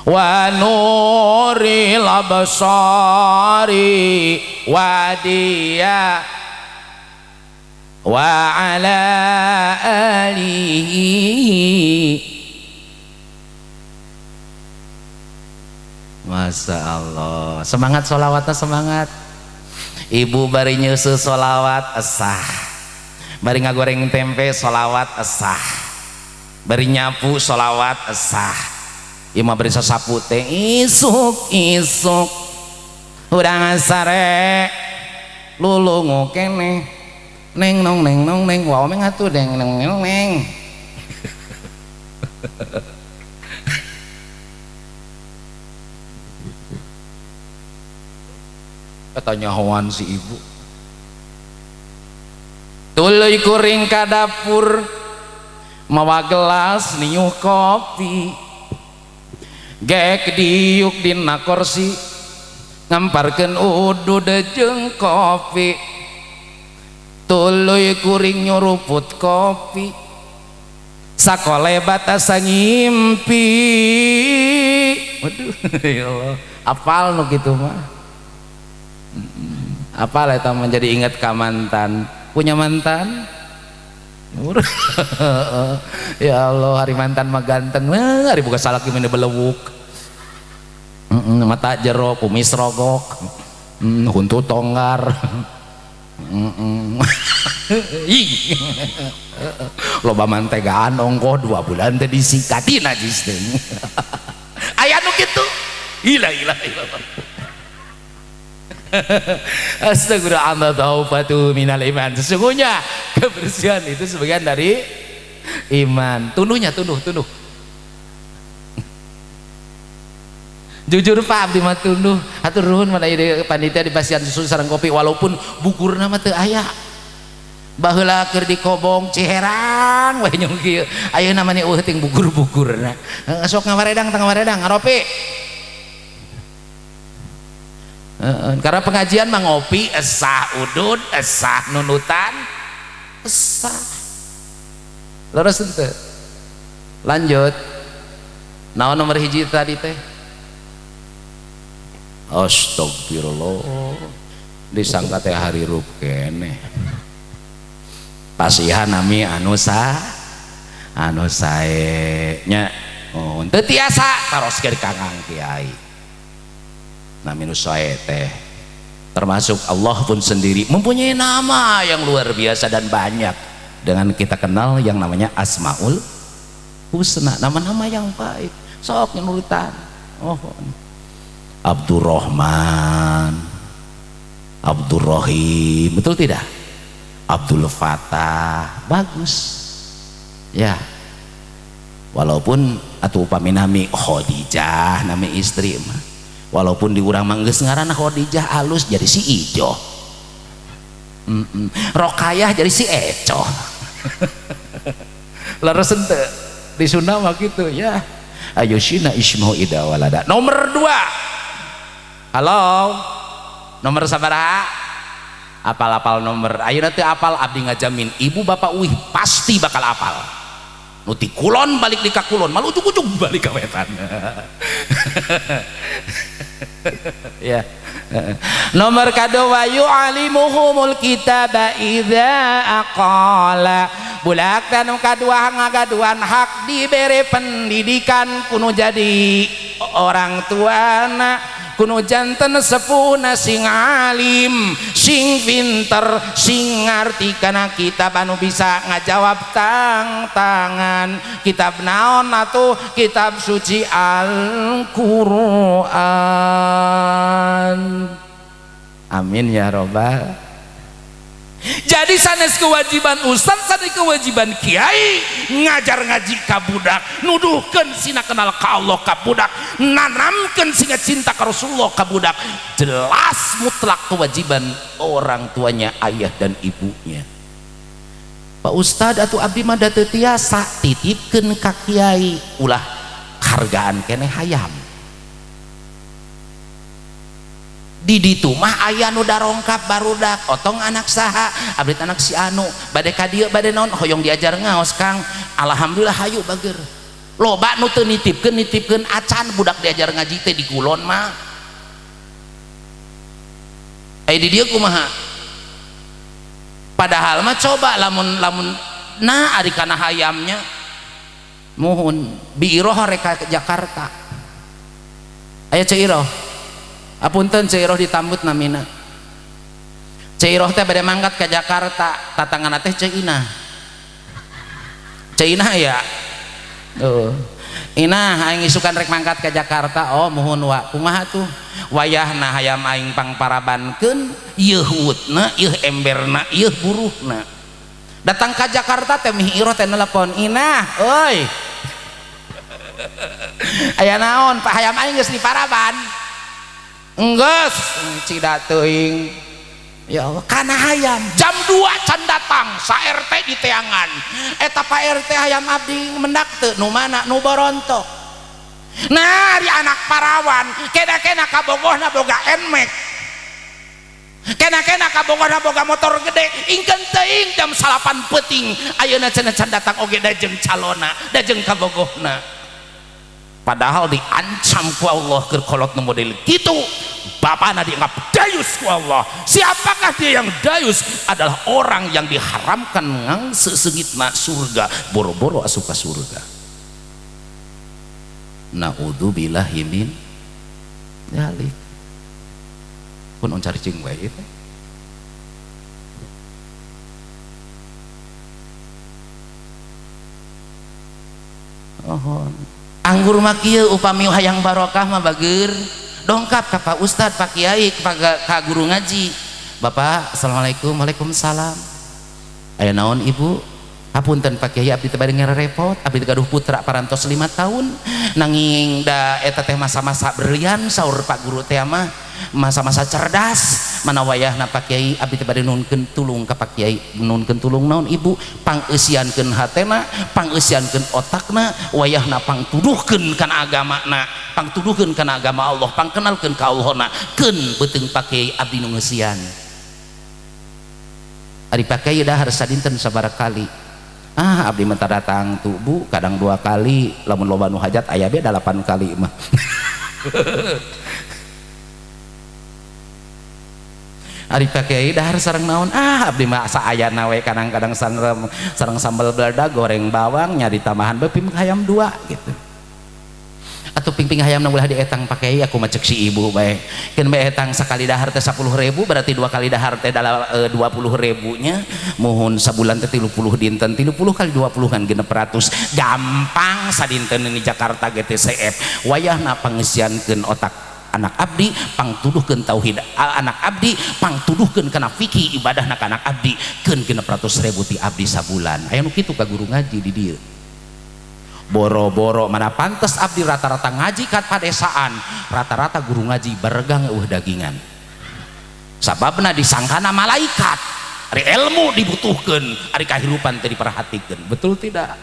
wa nuril absari wa dia. wa ala alihi. Masya Allah, semangat sholawatnya, semangat. Ibu bari nyusu sholawat esah, bari ngagoreng tempe sholawat esah, bari nyapu sholawat esah. Ieu mah bari sasapu teh isuk isuk urang sare lulungu keneh neng nong neng nong neng wow meng atuh deng neng neng neng. Katanya hoan si ibu tuluy kuring ka dapur mawa gelas niuh kopi gek diuk dina kursi ngamparkeun udud jeung kopi tuluy kuring nyuruput kopi sakolebat asa ngimpi. Waduh, ya Allah, apal nu kitu mah. Apal eta menjadi ingat ka mantan. Punya mantan? Ya Allah, hari mantan mah ganteng, hari buka salaki mah belewuk. Mata jero, kumis rogok, huntu tonggar. Loba mantegaan ongkoh 2 bulan teh disikati najis teh. Aya nu kitu. Ila ila ila. Astagfirullah, taufatu minal iman. Sesungguhnya kebersihan itu sebagian dari iman. Tunuhnya, tunuh, tunuh. Jujur Pak, abdi mah tunuh. Hatur nuhun mana ieu panitia di pasian susu sareng kopi walaupun bukurna mah teu aya. Baheula keur dikobong Ciherang we nyung kieu. Ayeuna mah eueuh ting bukur-bukurna. Sok ngawaredang tang ngawaredang ngaropi. Karena pengajian mah ngopi esah udud esah nunutan esah. Leres henteu? Lanjut. Naon nomor hiji tadi teh? Astagfirullah, disangka teh harirup keneh. Pasihan nami anu sa anu sae nya. Oh, teu tiasa taroskeun ka Kang Kiai. Nami nu sae teh termasuk Allah pun sendiri mempunyai nama yang luar biasa dan banyak. Dengan kita kenal yang namanya Asmaul Husna, nama-nama yang baik. Sok nurutan. Oh, Abdurrahman, Abdurrahim, betul tidak? Abdul Fatah, bagus ya. Walaupun atuh upami nami Khadijah, nami istri mah, walaupun di urang mah geus ngaranna Khadijah alus jadi si Ijo, Rokayah jadi si Eco. Leres henteu di Sunda mah kitu ya. Ayo sina ismuhu ida walada. Nomor 2. Halo, nomor sabaraha? Apal-apal nomor. Ayeuna teu apal abdi ngajamin ibu bapak uih pasti bakal apal. Nu ti kulon balik di ka kulon, malu ujug-ujug balik ka wetan. Ya. Nomor kadua yu'alimuhumul kitaba idza aqala. Bulak tanu kadua ngagaduhan hak dibere pendidikan kuno jadi orang tuana kuno janten sepuhna sing alim sing pinter sing ngarti kana kitab anu bisa ngajawab tang tangan kitab naon atuh kitab suci Al-Qur'an. Amin ya robbal. Jadi sanes kewajiban ustaz, sanes kewajiban kiai ngajar ngaji ka budak, nuduhkeun sina kenal ka Allah ka budak, nanamkeun sina cinta ka Rasulullah ka budak. Jelas mutlak kewajiban orang tuanya, ayah dan ibunya. Pak Ustad atuh abdi mah da teu tiasa, titipkeun ka kiai, ulah hargaan keneh hayam. Di ditu mah aya nu darongkap barudak otong anak saha abdi anak si anu bade ka dieu bade naon hoyong diajar ngaos Kang, alhamdulillah hayu bager. Loba nu teu nitipkeun nitipkeun acan budak diajar ngaji teh di kulon mah. Aya di dieu kumaha? Padahal mah coba lamun lamun nah ari kana hayamnya muhun Bi Iroh rek ka Jakarta. Aya Ceu Iroh. Apunten Ceu Iroh ditambut namina. Ceu Iroh teh bade mangkat ka Jakarta, tatanganna teh Ceu Inah. Ceu Inah ya. Tuh. Inah aing isukan rek mangkat ka Jakarta. Oh muhun wa kumaha tuh? Wayahna hayam aing pangparabankeun, yeuh wutna, yeuh emberna, yeuh buruhna. Datang ka Jakarta teh Mih Iroh teh nelepon, "Inah, euy." Aya naon? Pak hayam aing geus diparaban. Enggeus, cida teuing. Ya Allah, kana hayam jam 2 can datang, sa RT di teangan. Eta Pak RT hayam abdi mendak teu? Nu mana? Nu borontok. Nah, ari anak parawan, kena-kena kabogohna boga Nmax. Kena-kena kabogohna boga motor gede, ingkeun teuing jam 9 peuting ayeuna cenah can datang oge da jeung calona, da jeung kabogohna. Padahal diancam ku Allah keur kolot nu model kitu, bapana dianggap dayus ku Allah. Siapakah dia yang dayus? Adalah orang yang diharamkan ngangse seungitna surga, boro-boro asup ka surga. Naudzubillahi min dzalik. Pun on caricing wae teh. Oh, anggur mah kieu upami hayang barokah mah bageur dongkap ka Pak Ustad, Pak Kiai, ka guru ngaji. Bapak, assalamualaikum. Waalaikumsalam. Aya naon ibu? Hapunten Pak Kiai, abdi teh bade ngarepot, abdi teh gaduh putra parantos 5 tahun. Nanging da eta teh masa-masa berlian saur Pak Guru teh mah, masa-masa cerdas. Mana wayahna Pak Kiai, abdi teh bade nuhunkeun tulung ka Pak Kiai. Nuhunkeun tulung naon ibu? Pangeusiankeun hatena, pangeusiankeun otakna, wayahna pangtuduhkeun kana agamana, pangtuduhkeun kana agama Allah, pangkenalkeun ka Allahna. Keun beuteung Pak Kiai abdi nu ngeusian. Ari Pak Kiai dahar sadinten sabaraha kali? Ah, abdi mah datang tuh bu, kadang 2 kali, lamun loba nu hajat aya be 8 kali mah. Ari Pak Kiai dahar sareng naon? Ah, abdi mah asa ayana we kadang-kadang sareng sambal belada, goreng bawang, nyari tambahan be ping hayam 2 gitu. Atau ping-ping hayam ulah dietang Pak Kiai, aku mah cek si ibu bae. Keun bae etang sakali dahar teh 10.000, berarti 2 kali dahar teh 20.000-nya. Muhun sabulan teh 30 dinten, 30 kali 20 kan 600. Gampang sadinten ini Jakarta GTCF. Wayahna pangeusiankeun otak anak abdi, pangtuduhkeun tauhid anak abdi, pangtuduhkeun kana fikih ibadahna ka anak abdi, keun 600.000 ti abdi sabulan. Aya nu kitu ka guru ngaji di dieu. Boro-boro mana pantes abdi rata-rata ngaji ka padesaan, rata-rata guru ngaji baregang eueuh dagingan. Sababna disangkana malaikat, ari ilmu dibutuhkeun, ari kahirupan teu diperhatikeun. Betul tidak?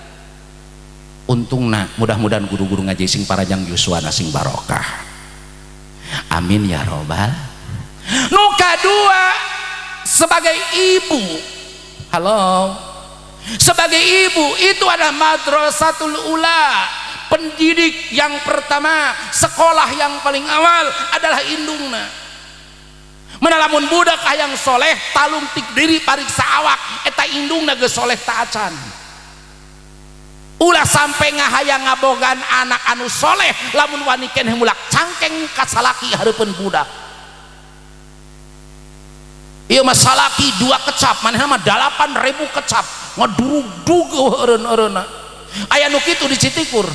Untungna mudah-mudahan guru-guru ngaji sing parajang yuswana sing barokah. Amin ya robbal. Nu kadua sebagai ibu, halo, sebagai ibu itu adalah madrasatul ula, pendidik yang pertama, sekolah yang paling awal adalah indungna. Mana lamun budak hayang soleh talungtik diri pariksa awak, eta indungna geus soleh ta acan. Ulah sampai ngahayang ngabogaan anak anu soleh lamun wani keneh mulak cangkeng ka salaki hareupeun budak. Ieu mah salaki 2 kecap, manehna mah 8.000 kecap, ngadurug-dug eureun-eureunna. Aya nu kitu di Citikur.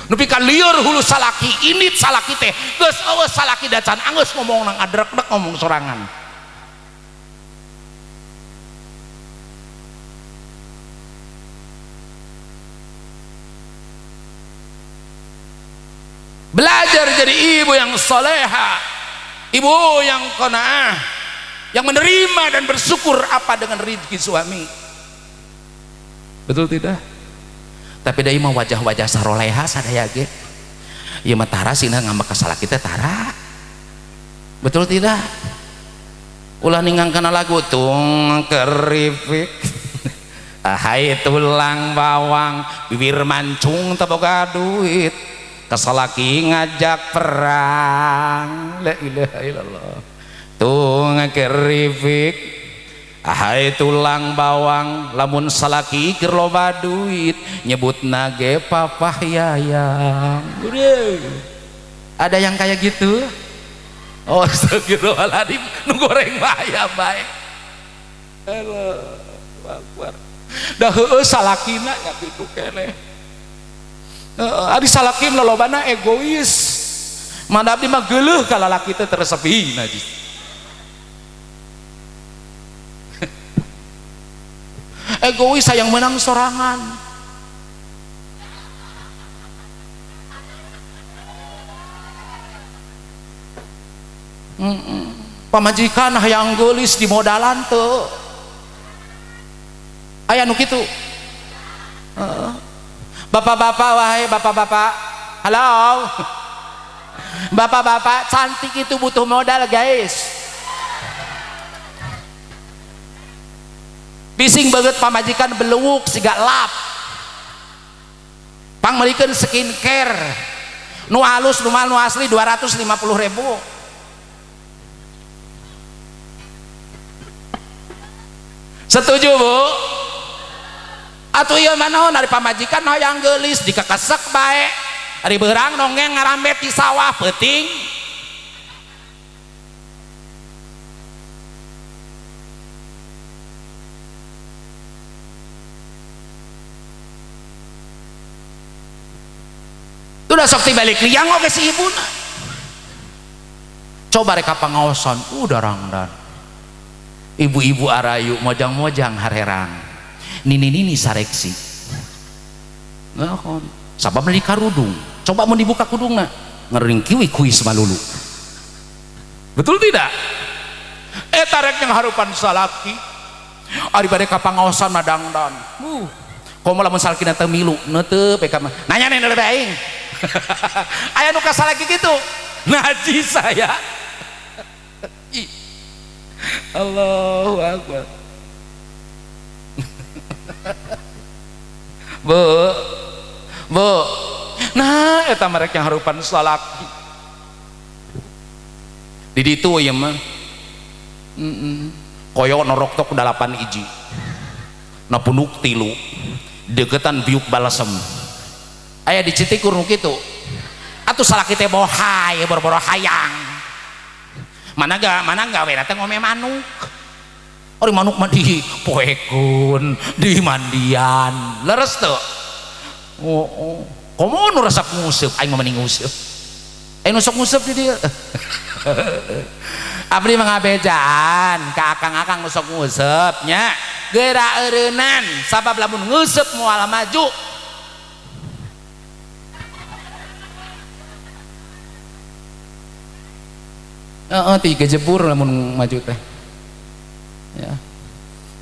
Nepi ka lieur hulu salaki, init salaki teh, geus eueuh salaki dacan anggeus ngomong nang adrek-dek ngomong sorangan. Belajar jadi ibu yang soleha, ibu yang qanaah, yang menerima dan bersyukur apa dengan rezeki suami. Betul tidak? Tapi da ieu mah wajah-wajah saroleha sadaya ge. Ieu mah tara sina ngambek ka salaki teh tara. Betul tidak? Ulah ningangkeun lagu tung keripik. Ahai tulang bawang, bibir mancung teu boga duit. Kasalaki ngajak perang. La ilaha illallah. Tuh ngakeripik ahai tulang bawang lamun salaki keur loba duit nyebut nage papah yayang. Ada yang kayak gitu? Oh, astagfirullahaladzim, nu goreng mah aya bae. Allahu Akbar. Da heueuh salakina nya kitu keneh. Heeh, ari salaki lolobana egois. Mana abdi mah geuleuh ka lalaki teh teresepi najis. Egois sayang menang sorangan. Pamajikan hayang geulis di modalan teu. Aya nu kitu. Bapak-bapak wahai bapak-bapak, halo. Bapak-bapak, cantik itu butuh modal, guys. Bising banget pamajikan beluwuk siga lap. Pangmeulikeun skincare. Nu alus nu mahal nu asli 250.000. Setuju, Bu? Atuh ieu mah naon ari pamajikan hayang geulis dikekesek bae. Ari beurang nonggeng ngarambet di sawah peuting. Udah sok tibalik liang oge si ibuna. Coba rek ka pangaosan, udah rangdan. Ibu-ibu arayu mojang-mojang harerang. Nini-nini sareksi. Naon? Sabab di karudung. Coba mun dibuka kudungna, ngeringkiwi kuis malulu. Betul tidak? Eta rek yang harupan salaki. Ari bade ka pangaosan mah dangdan. Komo lamun salakina teu milu, neuteup ka mah. Nanya nih lebih aing. Aya nu ka salaki kitu. Najis saya. Allahu Akbar. Bu, bu, nah eta mereka yang harupan salaki. Di ditu ieu mah. Koyo norok tok 8 iji. Na punuk 3. Deketan biuk balasem. Aya di Citikur nu kitu. Atuh salaki teh bohai, boro-boro hayang. Mana gawe teh ngome manuk. Ari manuk mah di poekun, di mandian. Leres teu? Oh, oh. Komo nu resep nguseup, aing mah mending nguseup. Aing nu sok nguseup di dieu. Abdi mah ngabejaan ka akang-akang nu sok nguseup nya. Geura eureunnan sabab lamun nguseup moal maju. Heeh, tiga jebur lamun maju teh. Ya.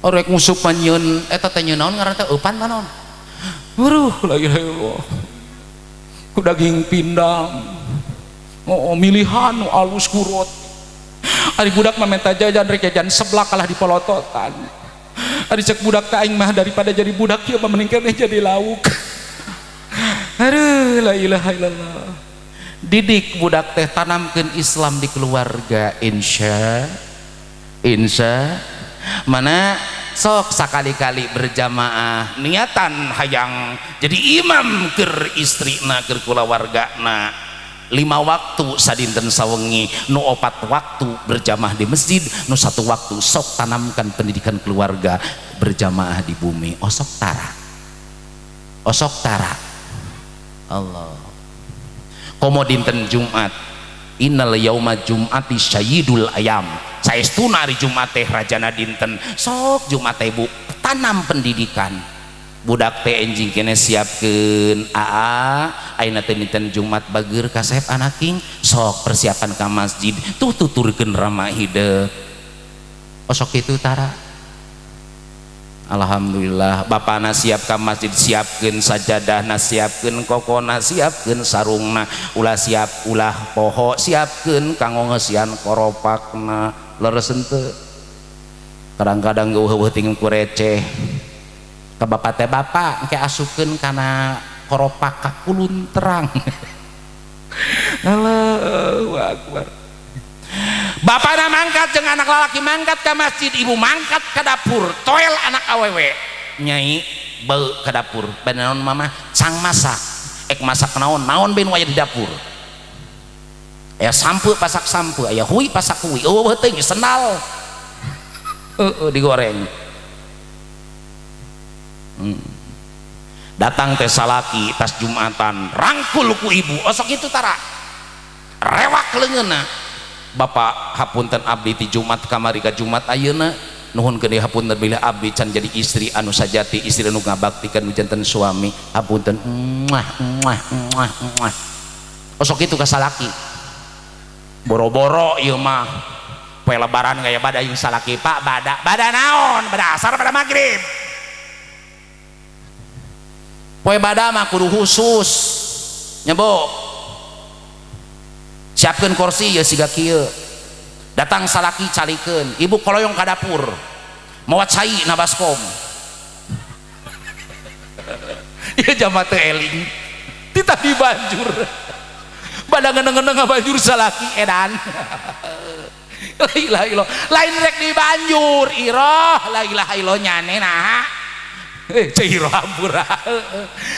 Orek nguseup mah nyieun eta teh nyieun naon ngaranna teh eupan mah naon. Waduh, la ilaha illallah. Ku daging pindang. Oh, milihan nu alus kurot. Ari budak mah menta jajan rek jajan seblak kalah dipolototan. Ari cek budak teh aing mah daripada jadi budak ieu mah mending keneh jadi lauk. Aduh, la ilaha illallah. Didik budak teh tanamkeun Islam di keluarga insya mana sok sakali-kali berjamaah niatan hayang jadi imam keur istrina keur kulawargana 5 waktu sadinten sawengi nu 4 waktu berjamaah di masjid nu 1 waktu sok tanamkan pendidikan keluarga berjamaah di bumi osok tara Allah. Komo dinten Jumat innal yauma jum'ati sayyidul ayam saestuna hari Jumat teh rajana dinten sok Jumat teh Bu tanam pendidikan budak teh enjing kene siapkeun aa ayeuna teh dinten Jumat bageur kasep anaking sok persiapan ka masjid tuh tuturkeun ramah hidup osok kitu tara. Alhamdulillah bapana siap ka masjid siapkeun sajadahna siapkeun kokona siapkeun sarungna ulah siap ulah poho siapkeun kanggo ngeusian koropakna leres henteu. Kadang-kadang geuheuh ting ku receh ka bapak teh bapak engke asupkeun kana koropak ka kulun terang. Allahu Akbar. Bapana mangkat jeung anak lalaki mangkat ka masjid, ibu mangkat ka dapur, toel anak awewe. Nyai beu ka dapur, bade naon mama? Cang masak. Ek masak naon? Naon ben waya di dapur. Aya sampe pasak sampe, aya hui pasak hui. Eueuh teuing sendal. Heueuh digoreng. Datang teh salaki tas Jumatan, rangkul ku ibu. Osok itu tara. Rewak leungeunna. Bapak hapunten abdi ti Jumat kamari ka Jumat ayeuna nuhun gede hapunten bilih abdi can jadi istri anu sajati, istri anu ngabaktikeun nu janten suami hapunten muah muah muah muah. Osok kitu ka salaki. Boro-boro ieu mah poe lebaran gaya bada jeung salaki Pak bada bada naon bada asar bada magrib. Poe bada mah kudu khusus nyebo. Siapkeun kursi ya siga kieu. Datang salaki calikeun, ibu koloyong ka dapur. Mawa cai na baskom. Ieu jama teu eling. Ti tadi banjur. Bada ngeuneng-ngeuneng ngabanjur salaki edan. La ilaha illallah. Lain rek dibanjur, iroh la ilaha illallah nyane naha. Ceu iroh hampura.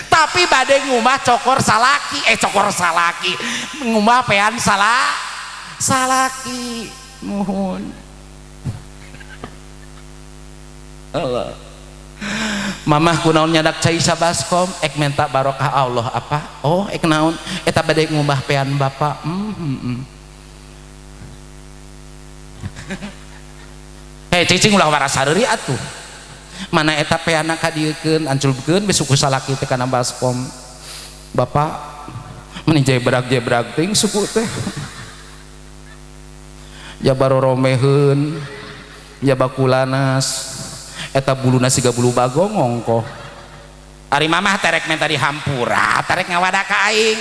Tapi bade ngumah cokor salaki, cokor salaki. Ngumah pean salaki. Nuhun. Allah. Mamah kunaon nyadak cai sabaskom ek menta barokah Allah apa? Oh, ek naon? Eta bade ngumah pean bapak. Hei cicing ulah waras hareuri atuh. Mana eta peana kadieukeun anculkeun besuk ku salaki teh kana baskom. Bapak meni jebrak-jebrak ting suku teh. Jabaroromeheun, jabakulanas, eta buluna siga bulu bagong ongkoh. Ari mamah terek menta dihampura, terek ngawada ka aing.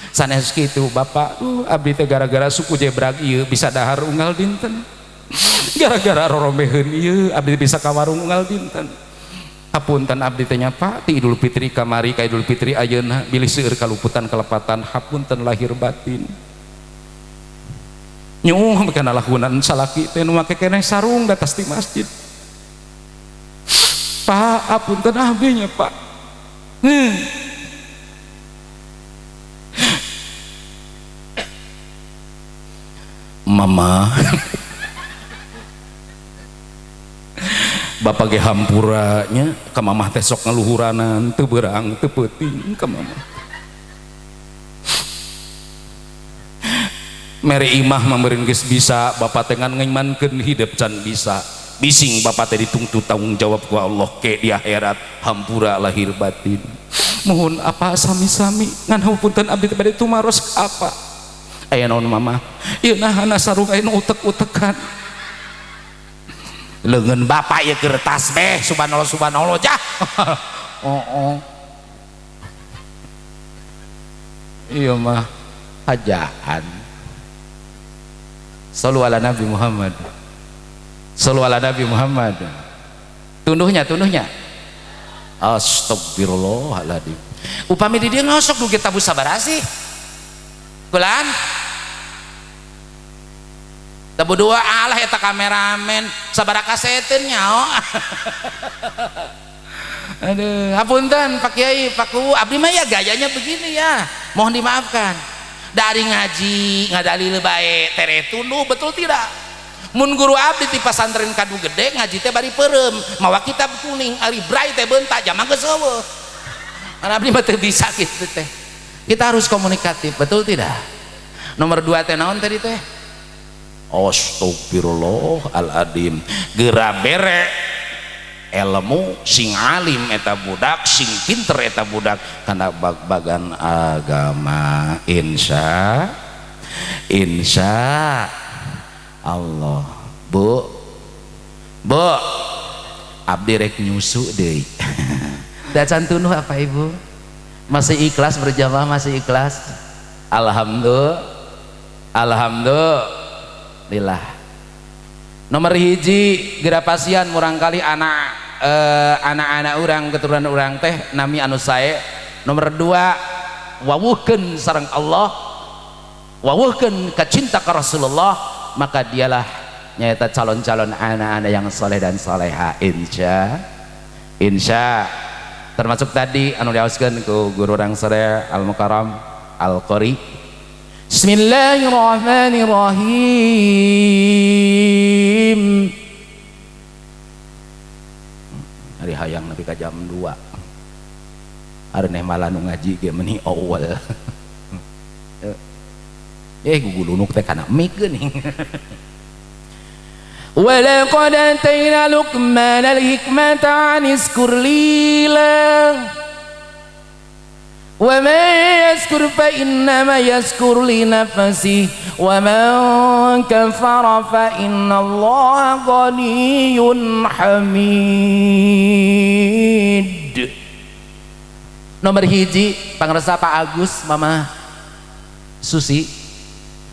Sanes kitu bapak, abdi teh gara-gara suku jebrak ieu bisa dahar unggal dinten. Gara-gara roromeheun ieu abdi bisa ka warung unggal dinten. Hapunten abdi teh nya Pak, ti Idul Fitri kamari ka Idul Fitri ayeuna bilih seueur kaluputan kalepatan hapunten lahir batin. Nyuh kana lakunan salaki teh nu make keneh sarung di atas ti masjid. Pak, hapunten abdi nya Pak. Mama bapak ge hampuranya ka mamah teh sok ngaluhuranan teu beurang teu peuting ka mamah. Mere imah meureun geus bisa bapak teh ngan ngaimankeun hidup can bisa. Bising bapak teh dituntut tanggung jawab ku Allah ke di akhirat hampura lahir batin. Mohon apa sami-sami ngan hapunten abdi teh bade tumaros apa. Aya naon mama? Ieu nah sarung aya nu utek-utekan. Leungeun bapak ieu kertas beh subhanallah subhanallah jah. Oh, oh. Iya mah hajaan. Sallu ala Nabi Muhammad. Sallu ala Nabi Muhammad. Tunduhnya, tunduhnya. Astagfirullahaladzim. Upami di dieu ngosok dugi tabu sabaraha sih? Kulan? Tabu dua alah eta kameramen sabaraha kaseteun nyaho. Aduh, hapunten Pak Kiai, Pak Kuwu, abdi mah ya gayanya begini ya. Mohon dimaafkan. Dari ngaji ngadalil bae tere tunduh betul tidak? Mun guru abdi ti pasantren Kadu Gede ngaji teh bari peureum, mawa kitab kuning, ari bray teh beunta jama geus eueuh. Karena abdi mah teu bisa kitu teh. Kita harus komunikatif, betul tidak? Nomor 2 teh naon tadi teh? Astagfirullahaladzim. Geura bere ilmu sing alim eta budak, sing pinter eta budak kana bag-bagan agama. Insya insya Allah. Bu, bu, abdi rek nyusu deui. Da can tunduh apa ibu? Masih ikhlas berjamaah, masih ikhlas? Alhamdulillah, alhamdulillah. Nomor hiji geura pasian murangkali anak anak-anak urang keturunan urang teh nami anu sae. Nomor 2 wawuhkeun sareng Allah, wawuhkeun ka cinta ka Rasulullah. maka dialah nyata calon-calon anak-anak yang soleh dan soleha, insya insya. Termasuk tadi anu diaoskeun ku guru urang sadaya Al Mukarram Al Qori. Bismillahirrahmanirrahim. Hari hayang nepi ka jam 2, ari neh malah nu ngaji ge meuni awal gugulunuk teh kana mik geuning. ولقد آتينا لقمان الحكمة أن اشكر لله ومن يشكر فإنما يشكر لنفسه ومن كفر فإن الله غني حميد. Nomor hiji pangresa Pak Agus, Mama Susi,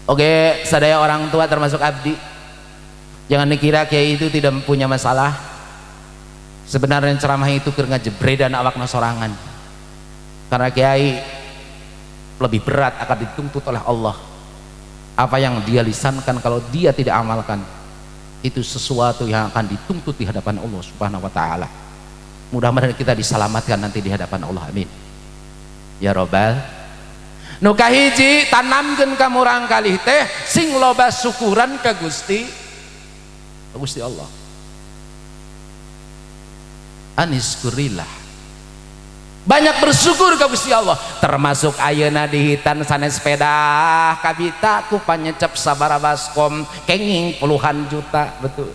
oke, sadaya orang tua termasuk abdi, jangan dikira kiai itu tidak punya masalah. Sebenarnya ceramah itu keur ngajebredan awakna sorangan, karena kiai lebih berat akan dituntut oleh Allah. Apa yang dia lisankan, kalau dia tidak amalkan, itu sesuatu yang akan dituntut di hadapan Allah Subhanahu wa taala. Mudah-mudahan kita diselamatkan nanti di hadapan Allah, amin ya robbal. Nu kahiji, tanamkeun ka murang kalih teh sing loba syukuran ka Gusti, Gusti Allah. Anisykurillah, banyak bersyukur ke Gusti Allah. Termasuk ayeuna di hitan sanes sepeda kabita ku panyecep sabara baskom kenging puluhan juta, betul.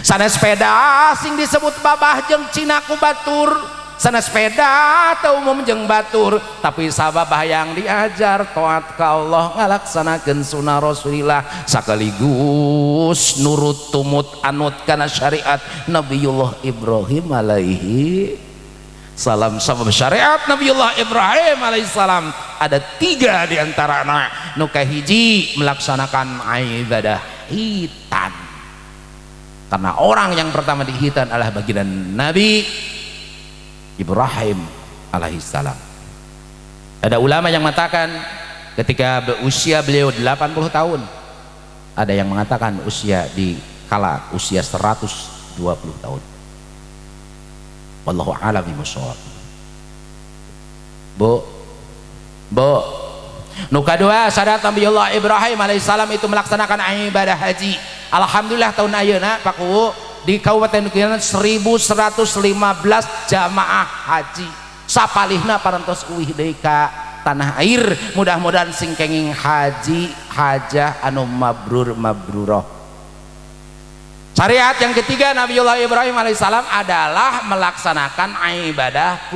Sanes sepeda sing disebut babah jeung Cina ku batur, sanes sepeda atau umum jeung batur, tapi sabab hayang diajar taat ka Allah, ngalaksanakeun sunnah Rasulillah, sekaligus nurut tumut anut kana syariat Nabiullah Ibrahim alaihi salam. Sabab syariat Nabiullah Ibrahim alaihissalam ada tiga di antara anak. Nu kahiji, melaksanakan ibadah hitan, karena orang yang pertama dihitan adalah baginda Nabi Ibrahim alaihissalam. Ada ulama yang mengatakan ketika berusia beliau 80 tahun, ada yang mengatakan usia di kala usia 120 tahun. Wallahu a'lam bishawab. Bu, Bu, nu kadua, syariat Nabiullah Ibrahim alaihissalam itu melaksanakan ibadah haji. Alhamdulillah, tahun ayeuna, Pak Kuwu, di Kabupaten Kuningan 1115 jamaah haji, sapalihna parantos uih deui ka tanah air. Mudah-mudahan sing kenging haji hajah anu mabrur mabruroh. Syariat yang ketiga Nabiullah Ibrahim alaihissalam adalah melaksanakan ibadah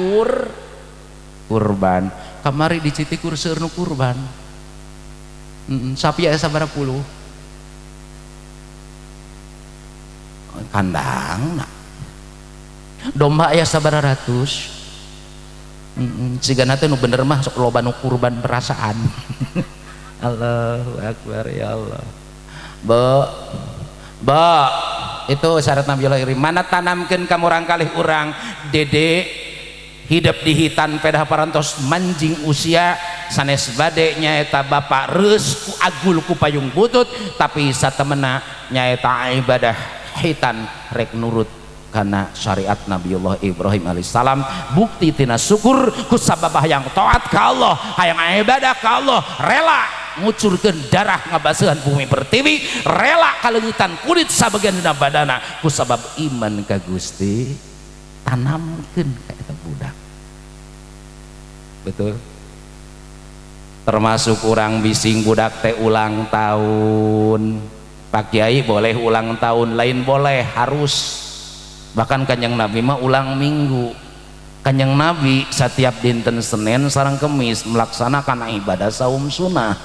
kurban. Kamari di Citikur seueur nu kurban. Sapi aya sabaraha puluh kandang, nah. Domba aya sabaraha ratus. Sigana teh nu bener mah sok loba nu kurban perasaan. Allahu akbar, ya Allah. Bu, Bu, itu syarat Nabiullah Ibrahim. Mana tanamkeun ka murang kalih urang, dede hidup di hitan pedah parantos manjing usia, sanes bade nyaeta bapak reus ku agul ku payung butut, tapi satemena nyaeta ibadah hitan rek nurut karena syariat Nabiullah Ibrahim alaihissalam. Bukti tina syukur ku sabab hayang taat ka Allah, hayang ibadah ka Allah, rela ngucurkeun darah ngabaseuhan bumi pertiwi, rela kaleungitan kulit sabagian dina badana ku sabab iman ka Gusti. Tanamkeun ka eta budak, betul. Termasuk urang bising budak teh ulang tahun. Pak Kiai, boleh ulang tahun? Lain boleh, harus. Bahkan Kanjeng Nabi mah ulang minggu. Kanjeng Nabi setiap dinten Senin sareng Kemis melaksanakan ibadah saum sunnah.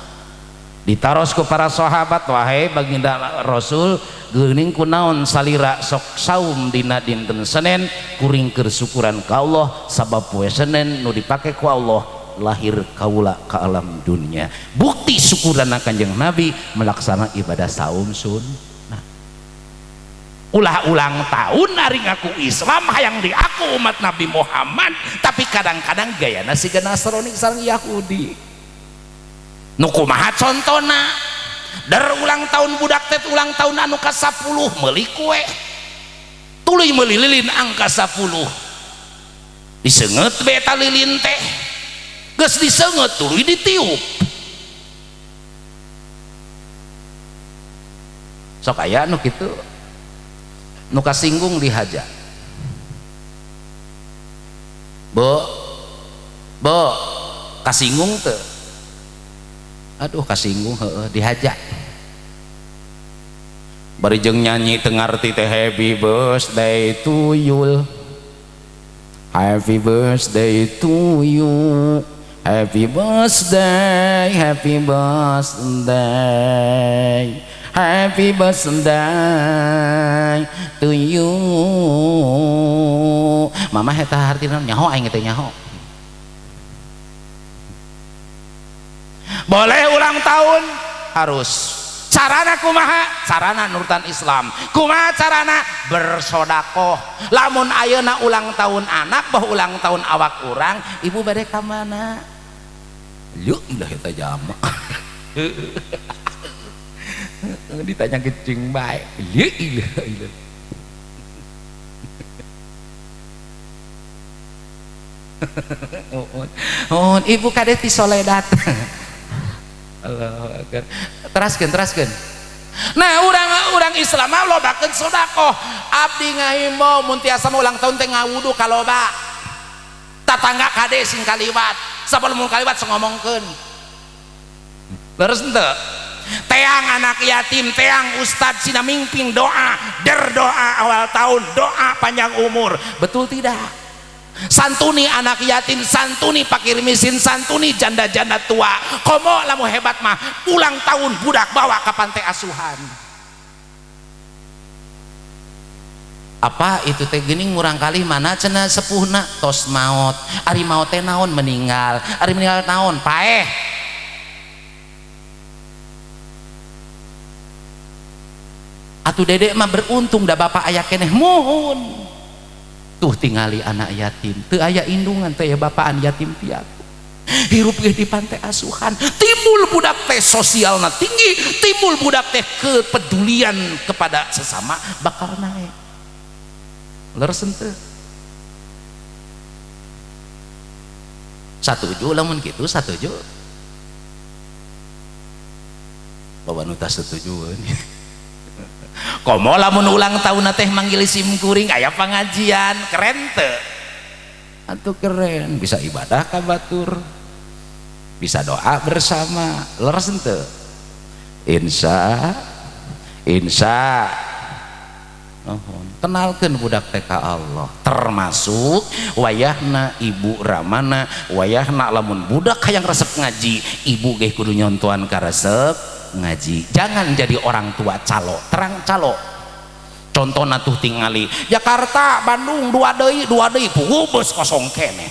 Ditaros ku para sahabat, "Wahai baginda Rasul, geuning kunaon salira sok saum dina dinten Senin?" "Kuring keur syukuran ka Allah, sabab poe Senin nu dipake ku Allah lahir kaula ke alam dunia." Bukti syukuran Kanjeng Nabi melaksanakan ibadah saum sunnah. Ulah ulang tahun ari ngaku Islam, hayang diaku umat Nabi Muhammad, tapi kadang-kadang gayana siga Nasrani sareng Yahudi. Nu kumaha contona? Der ulang tahun budak teh ulang tahun anu ka 10 meuli kue. Tuluy meuli lilin angka 10. Diseungeut be eta lilin teh. Geus diseungeut tuluy ditiup. Sok aya nu kitu. Nu kasinggung dihaja. Bu. Bu, kasinggung teu? Aduh kasinggung heueuh dihaja. Bari jeung nyanyi teu ngarti teh happy birthday to you. Happy birthday to you. Happy birthday, happy birthday. Happy birthday to you. Mama eta hartina nyaho aing teh nyaho. Boleh ulang tahun harus. Carana kumaha? Carana nurutan Islam. Kumaha carana? Bersodakoh. Lamun ayeuna ulang tahun anak bah ulang tahun awak urang, ibu bade ka mana? Leuh lah eta jama. Ditanya kecing bae. Leuh ilah. Oh, ibu kade ti soledat. Allahu akbar. Teraskeun. Nah, urang Islam mah lobakeun sedekah. Abdi ngahimbau mun tiasa ulang tahun teh ngawudu ka loba. Tatangga kade sing kaliwat. Sabalum kaliwat sok ngomongkeun. Leres henteu? Teang anak yatim, teang ustad sina mingping doa, der doa awal tahun, doa panjang umur. Betul tidak? Santuni anak yatim, santuni fakir miskin, santuni janda-janda tua. Komo lamu hebat mah ulang tahun budak bawa ke pantai asuhan. Apa itu teh geuning murang kali mana cenah sepuhna tos maot. Ari maot teh naon meninggal, ari meninggal naon paeh. Atuh dedek mah beruntung da bapak aya keneh muhun. Tuh tingali anak yatim, teu aya indungan teh bapaan yatim piatu. Hirup ge di pantai asuhan, timbul budak teh sosialna tinggi, timbul budak teh kepedulian kepada sesama bakal naik. Leres henteu? Satuju lamun kitu satuju. Bawa nu tah setuju. Komo lamun ulang tahun teh manggil sim kuring aya pengajian keren teu? Atuh keren, bisa ibadah ka batur, bisa doa bersama, leres henteu? Insya kenalkeun budak teh ka Allah, termasuk wayahna ibu ramana, wayahna lamun budak hayang resep ngaji, ibu ge kudu nyontohan ka resep ngaji. Jangan jadi orang tua calo, terang calo. Contohna tuh tingali Jakarta, Bandung dua deui puguh beus kosong keneh.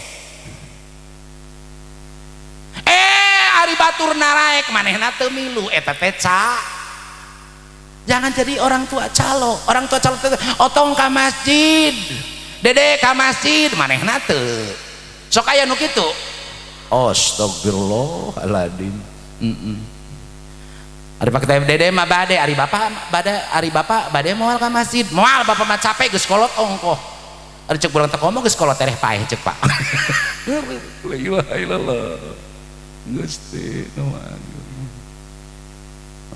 Ari batur naraek manehna teu milu eta teh ca. Jangan jadi orang tua calo. Orang tua calo teh otong ka masjid, dede ka masjid manehna teu. Sok aya nu kitu. Astagfirullahaladzim. Ari pak dede mah bade, ari bapak bade, ari bapak bade moal ka masjid. Moal bapak mah capek geus kolot ongkoh. Ari cek urang teh komo geus kolot tereh paeh cek pak. La ilaha illallah. Gusti nu agung.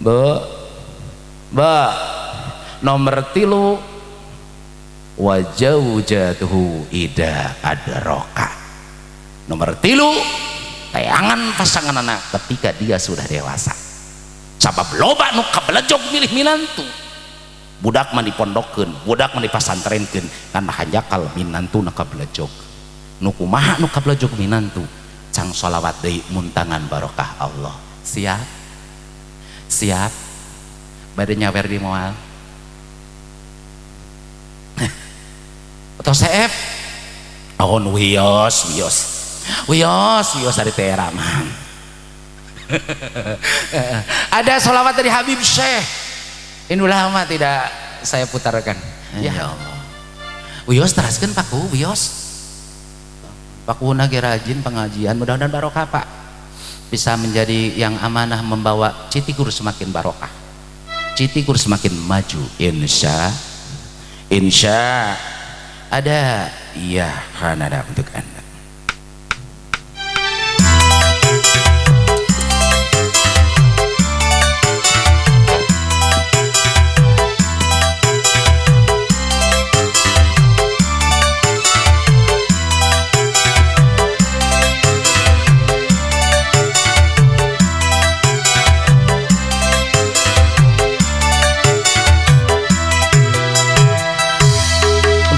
Bu. Ba. Nomor 3 wa jaujatuhu ida adraka. Nomor 3 tayangan pasangan anak ketika dia sudah dewasa. Sabab loba nu kabelejog milih minantu. Budak mah dipondokkeun, budak mah dipasantrenkeun karena hanjakal minantu nu kabelejog. Nu kumaha nu kabelejog minantu? Cang sholawat deui muntangan barokah Allah. Siap? Siap? Bade nyawer di moal. Atau seep? Oh wios, wios. Wios, wios dari teh mah. Ada sholawat dari Habib Syekh. Ini lama tidak saya putarkan. Ya Allah. Wios teraskeun Pak Ku, wios. Pak Ku nage rajin pengajian, mudah-mudahan barokah Pak. Bisa menjadi yang amanah membawa Citikur semakin barokah, Citikur semakin maju. Insya insya ada ya Hanada untuk Anda.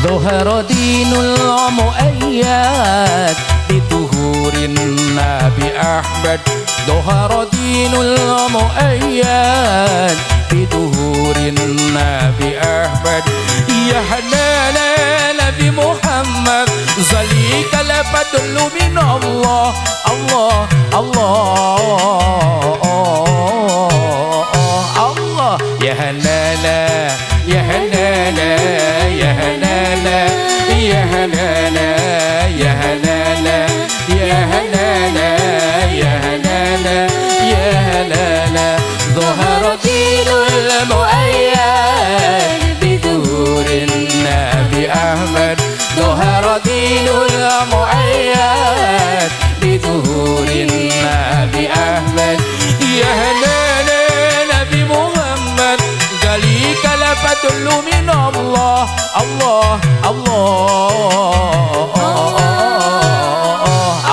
ظهر دين المؤيد بظهور النبي أحمد. ظهر دين المؤيد بظهور النبي أحمد. يا هلالا نبي محمد ذلك الفضل من الله الله الله الله. يا هلالا يا هلالا يا هلالا يا هلالا يا هلالا يا هلالا يا هلالا يا هلالا. ظهر دين المؤيد بظهور النبي أحمد. ظهر دين المؤيد بظهور النبي أحمد. يا هلالا نبي محمد ذلك الفضل من الله الله الله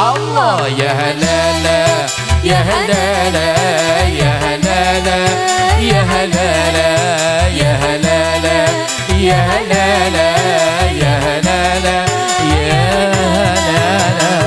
الله. يا هلالا يا هلالا يا هلالا يا هلالا يا هلالا يا هلالا يا هلالا يا هلالا.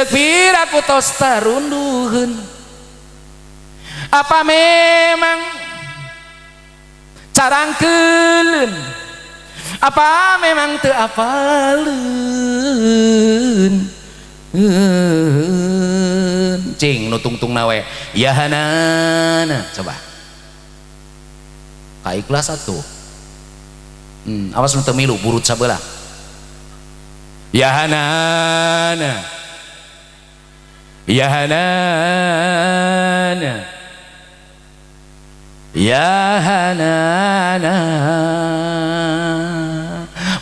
Cek piraku tos tarunduheun. Apa memang carangkeuleun? Apa memang teu apaleun? Cing nu tungtungna we. Ya hanana, coba. Ka ikhlas atuh. Awas nu teu milu burut sabelah. Ya hanana. Ya hanana. Ya hanana.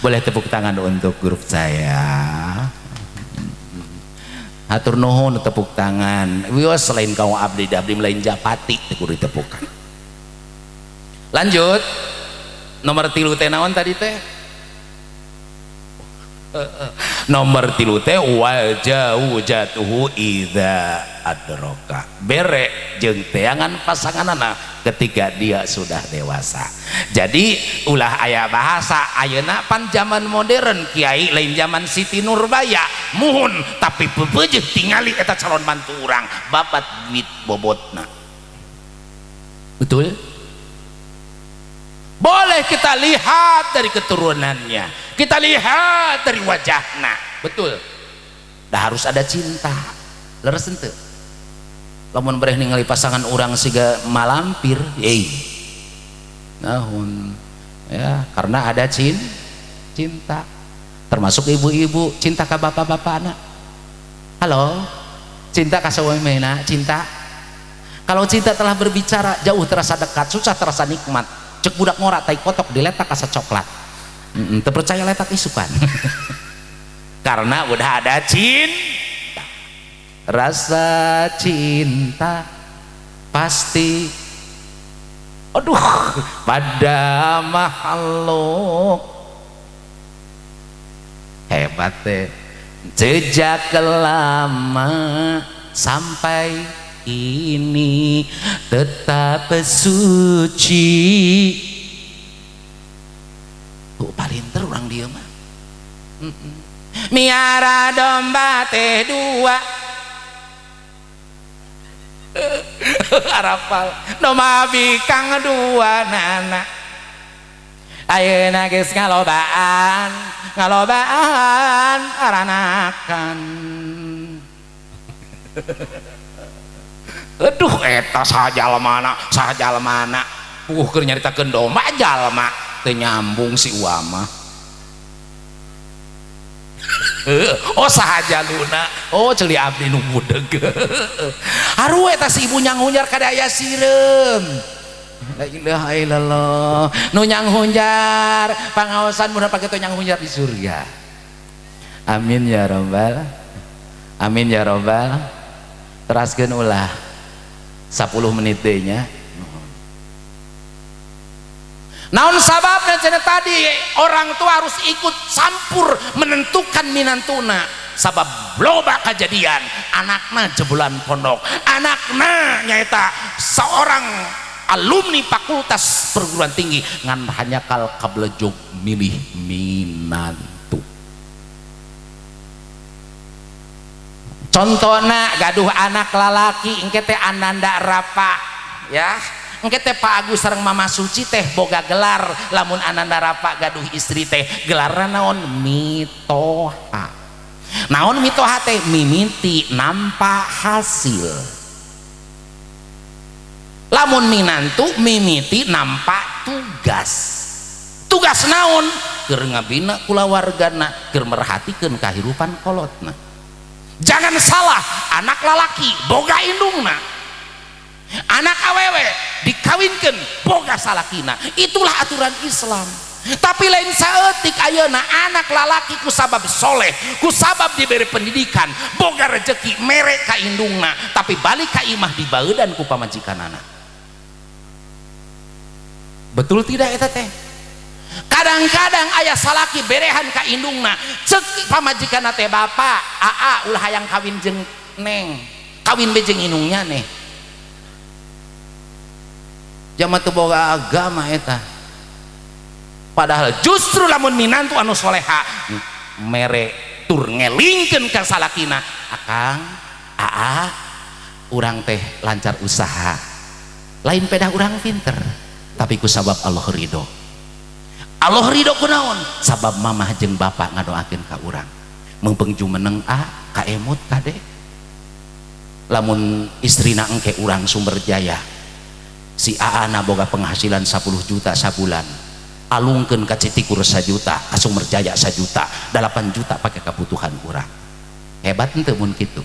Boleh tepuk tangan untuk grup saya. Hatur nuhun tepuk tangan. Wios selain kau abdi, abdi lain japati teu kudu ditepukan. Lanjut. Nomor 3 teh naon tadi teh? Nomor 3 teh wa jaujatuhu idza adroka. Bere jeung teangan pasanganana ketika dia sudah dewasa. Jadi ulah aya bahasa ayeuna pan zaman modern kiai lain zaman Siti Nurbaya muhun tapi pepeujeuh tingali eta calon mantu urang babat duit bobotna. Betul? Boleh kita lihat dari keturunannya, kita lihat dari wajahna, betul. Dah harus ada cinta. Leres henteu? Lamun bereh ningali pasangan urang siga malampir, euy. Naon? Ya, karena ada cinta. Termasuk ibu-ibu cinta ka bapak-bapakna. Halo, cinta ka suamina, cinta. Kalau cinta telah berbicara, jauh terasa dekat, susah terasa nikmat. Cek budak ngora tai kotok diletak asa coklat. Teu percaya letak isukan. Karena udah ada cinta. Rasa cinta pasti aduh pada makhluk hebat teh. Sejak lama sampai ini tetap suci. Tuh palinter orang dia mah. Miara domba teh dua. Arapal domba bikang dua nana. Ayeuna geus ngalobaan, ngalobaan aranakan. Aduh eta saha jalmana, saha jalmana. Puguh keur nyaritakeun domba jalma teu nyambung si Uwa mah. Oh saha jaluna, oh ceuli abdi nu budeg. Haru eta si ibu nyanghunjar kada aya sireum. La ilaha illallah. Nu nyanghunjar pangaosan mun pake teu nyanghunjar di surga. Amin ya robbal. Amin ya robbal. Teraskeun ulah 10 menit deui nya. Naon sababna cenah tadi orang tua harus ikut campur menentukan minantuna. Sabab loba kejadian anakna jebolan pondok, anakna nyaeta seorang alumni fakultas perguruan tinggi ngan hanya kal kablejog milih minantu. Contohna gaduh anak lalaki engke teh Ananda Rapa ya. Engke teh Pak Agus sareng Mama Suci teh boga gelar, lamun Ananda Rapa gaduh istri teh gelarna naon? Mitoha. Naon mitoha teh? Mimiti nampak hasil. Lamun minantu mimiti nampak tugas. Tugas naon? Keur ngabina kulawargana, keur merhatikeun kahirupan kolotna. Jangan salah, anak lalaki boga indungna, anak awewe dikawinkan boga salakina. Itulah aturan Islam. Tapi lain saeutik ayeuna anak lalaki ku sabab soleh, ku sabab diberi pendidikan, boga rejeki mere ka indungna, tapi balik ka imah dibeudan ku pamajikanana. Betul tidak eta teh? Kadang-kadang ayah salaki berehan ka indungna, cek pamajikanna teh bapak, aa ulah hayang kawin jeung neng, kawin be jeung indungnya neh. Jaman teu boga agama eta. Padahal justru lamun minantu anu soleha mere tur ngelingkeun ka salakina, Akang, aa, urang teh lancar usaha. Lain pedah urang pinter, tapi ku sabab Allah ridho. Allah ridho kunaon? Sabab mamah jeung bapak ngadoakeun ka urang. Meungpeung jumeneng a, ka emut kade. Lamun istrina engke urang Sumberjaya, si aa na boga penghasilan 10 juta sabulan, alungkeun ka Citikur 1 juta, ka Sumberjaya 1 juta, 8 juta pakai kebutuhan urang. Hebat henteu mun kitu?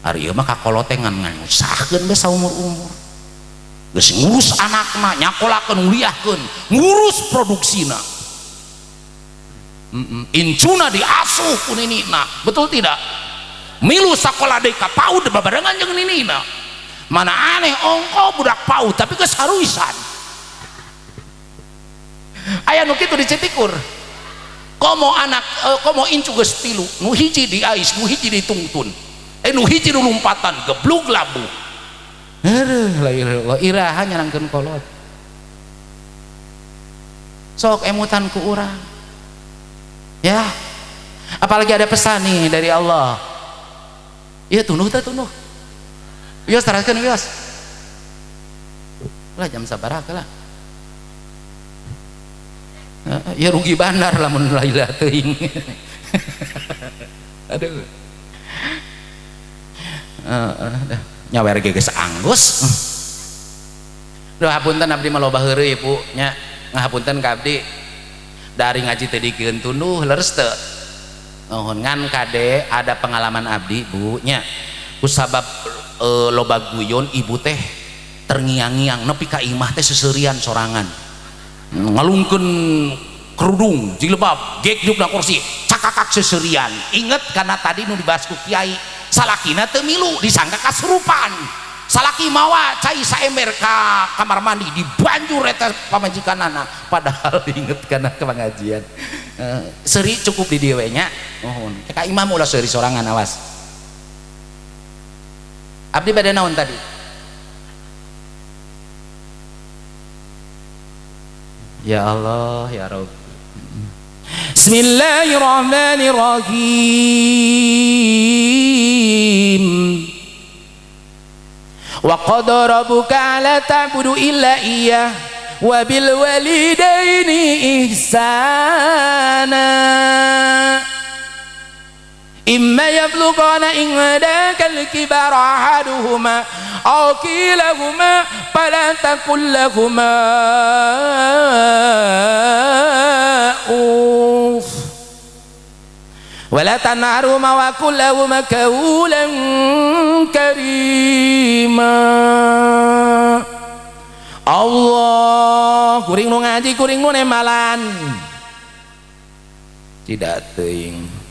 Ari ieu mah kakolotengan ngusahkeun we saumur-umur. Geus ngurus anakna, nyakolakeun, nguliahkeun, ngurus produksina. Incuna diasuh ku ninina, betul tidak? Milu sakola deui ka PAUD babarengan jeung ninina. Mana aneh ongko budak PAUD tapi geus haruisan. Aya nu kitu di Citikur. Komo anak komo incu geus tilu, nu hiji diais, nu hiji ditungtun. Nu hiji nu lompatan geblug labuh. Aduh, la ilaha illallah, iraha nyanangkeun kolot. Sok emutan ku urang. Ya. Apalagi ada pesan nih dari Allah. Iya tunuh teh tunuh. Wios teraskeun wios. Lah jam sabaraha lah. Ya rugi bandar lamun lailah teuing. Aduh. Nyawer ge geus anggus. Duh hapunten abdi mah loba heureuy Bu nya. Ngahapunten ka abdi. Dari ngaji teh dikeun tunduh leres teu. Nuhun ngan kade ada pengalaman abdi Bu nya. Kusabab loba guyon ibu teh terngiang-ngiang nepi ka imah teh seserian sorangan. Ngalungkeun kerudung jilbab gegjug na kursi cakakak seserian. Inget karena tadi nu dibahas ku kiai, salakina teu milu disangka kasurupan. Salaki mawa cai saember ka kamar mandi dibanjur eta pamajikanana, padahal inget karena pengajian. Seri cukup di dieu we nya. Nuhun. Ka imam ulah seuri sorangan awas. Abdi bade naon tadi? Ya Allah, ya Rabb. Bismillahirrahmanirrahim. Wa qad rabbuka la ta'budu illa iyyah wa bil walidaini ihsana. Imma yablughanna indaka al-kibara ahaduhuma aw kilahuma fala taqul lahuma uff wa la tanharhuma wa qul lahuma qawlan karima. Allah, kuring nu ngaji kuring nu nemalan tidak teuing.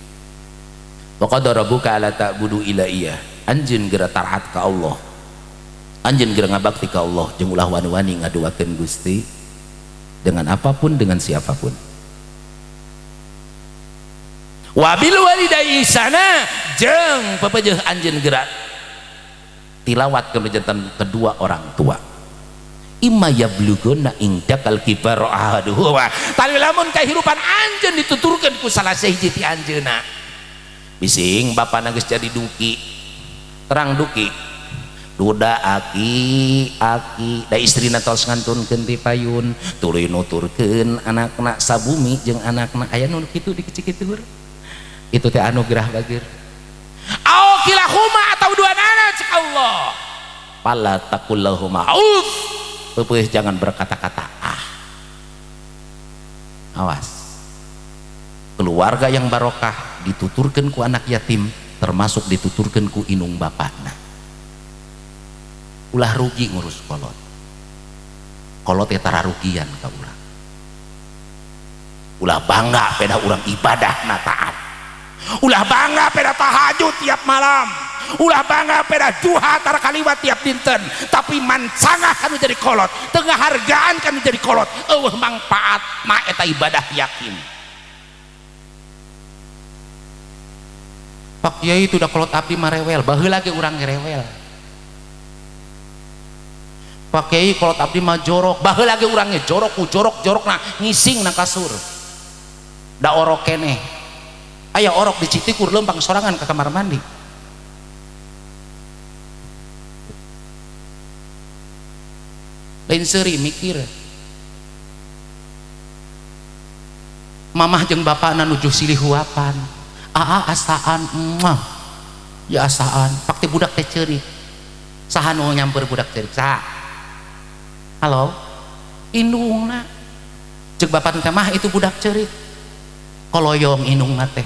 Wa qad rabbuka la ta'budu illa iyyah. Anjeun geura taat ka Allah, anjeun geura ngabakti ka Allah, jeung ulah wani-wani ngaduakeun Gusti dengan apapun, dengan siapapun. Wabil walidayhi ihsana, jeung pepejeuh anjeun geura tilawat kebejantan kedua orang tua. Imma yabluguna indakal kibara ahaduhuma. Tali lamun kahirupan anjeun dituturkeun ku salah sahiji ti anjeunna. Bising bapana geus jadi duki, terang duki, duda aki aki, da istrina tos ngantunkeun ti payun, tuluy nuturkeun anakna sabumi jeung anakna aya nu kitu di kitu. Itu teh anugerah bagir. Au kilahuma atau dua nana cek Allah. Fala taqullahuma auf. Peupeus jangan berkata-kata ah. Awas. Keluarga yang barokah dituturkan ku anak yatim, termasuk dituturkan ku inung bapakna. Ulah rugi ngurus kolot. Kolot ya tara rugian ka urang. Ulah bangga peda urang ibadah na taat. Ulah bangga peda tahajud tiap malam. Ulah bangga peda duha tara kaliwat tiap dinten. Tapi mancangah kanu jadi kolot, tengah hargaan kanu jadi kolot. Eueuh mangpaat ma eta ibadah yakin. Pak Kiai itu udah kolot abdi mah rewel, baheula ge urang rewel. Pak Kiai kolot abdi mah jorok, baheula ge urang jorok ku jorok-jorokna ngising na kasur. Da orok keneh. Aya orok di Citikur lempang sorangan ke kamar mandi. Lain seuri mikir. Mamah jeung bapakna nuju silih huapan. Aa asaan, muah. Ya asaan, pak teh budak teh ceurik. Saha nu nyamper budak ceurik? Saha? Halo? Indungna. Ceuk bapak teh mah itu budak ceurik. Koloyong indungna teh.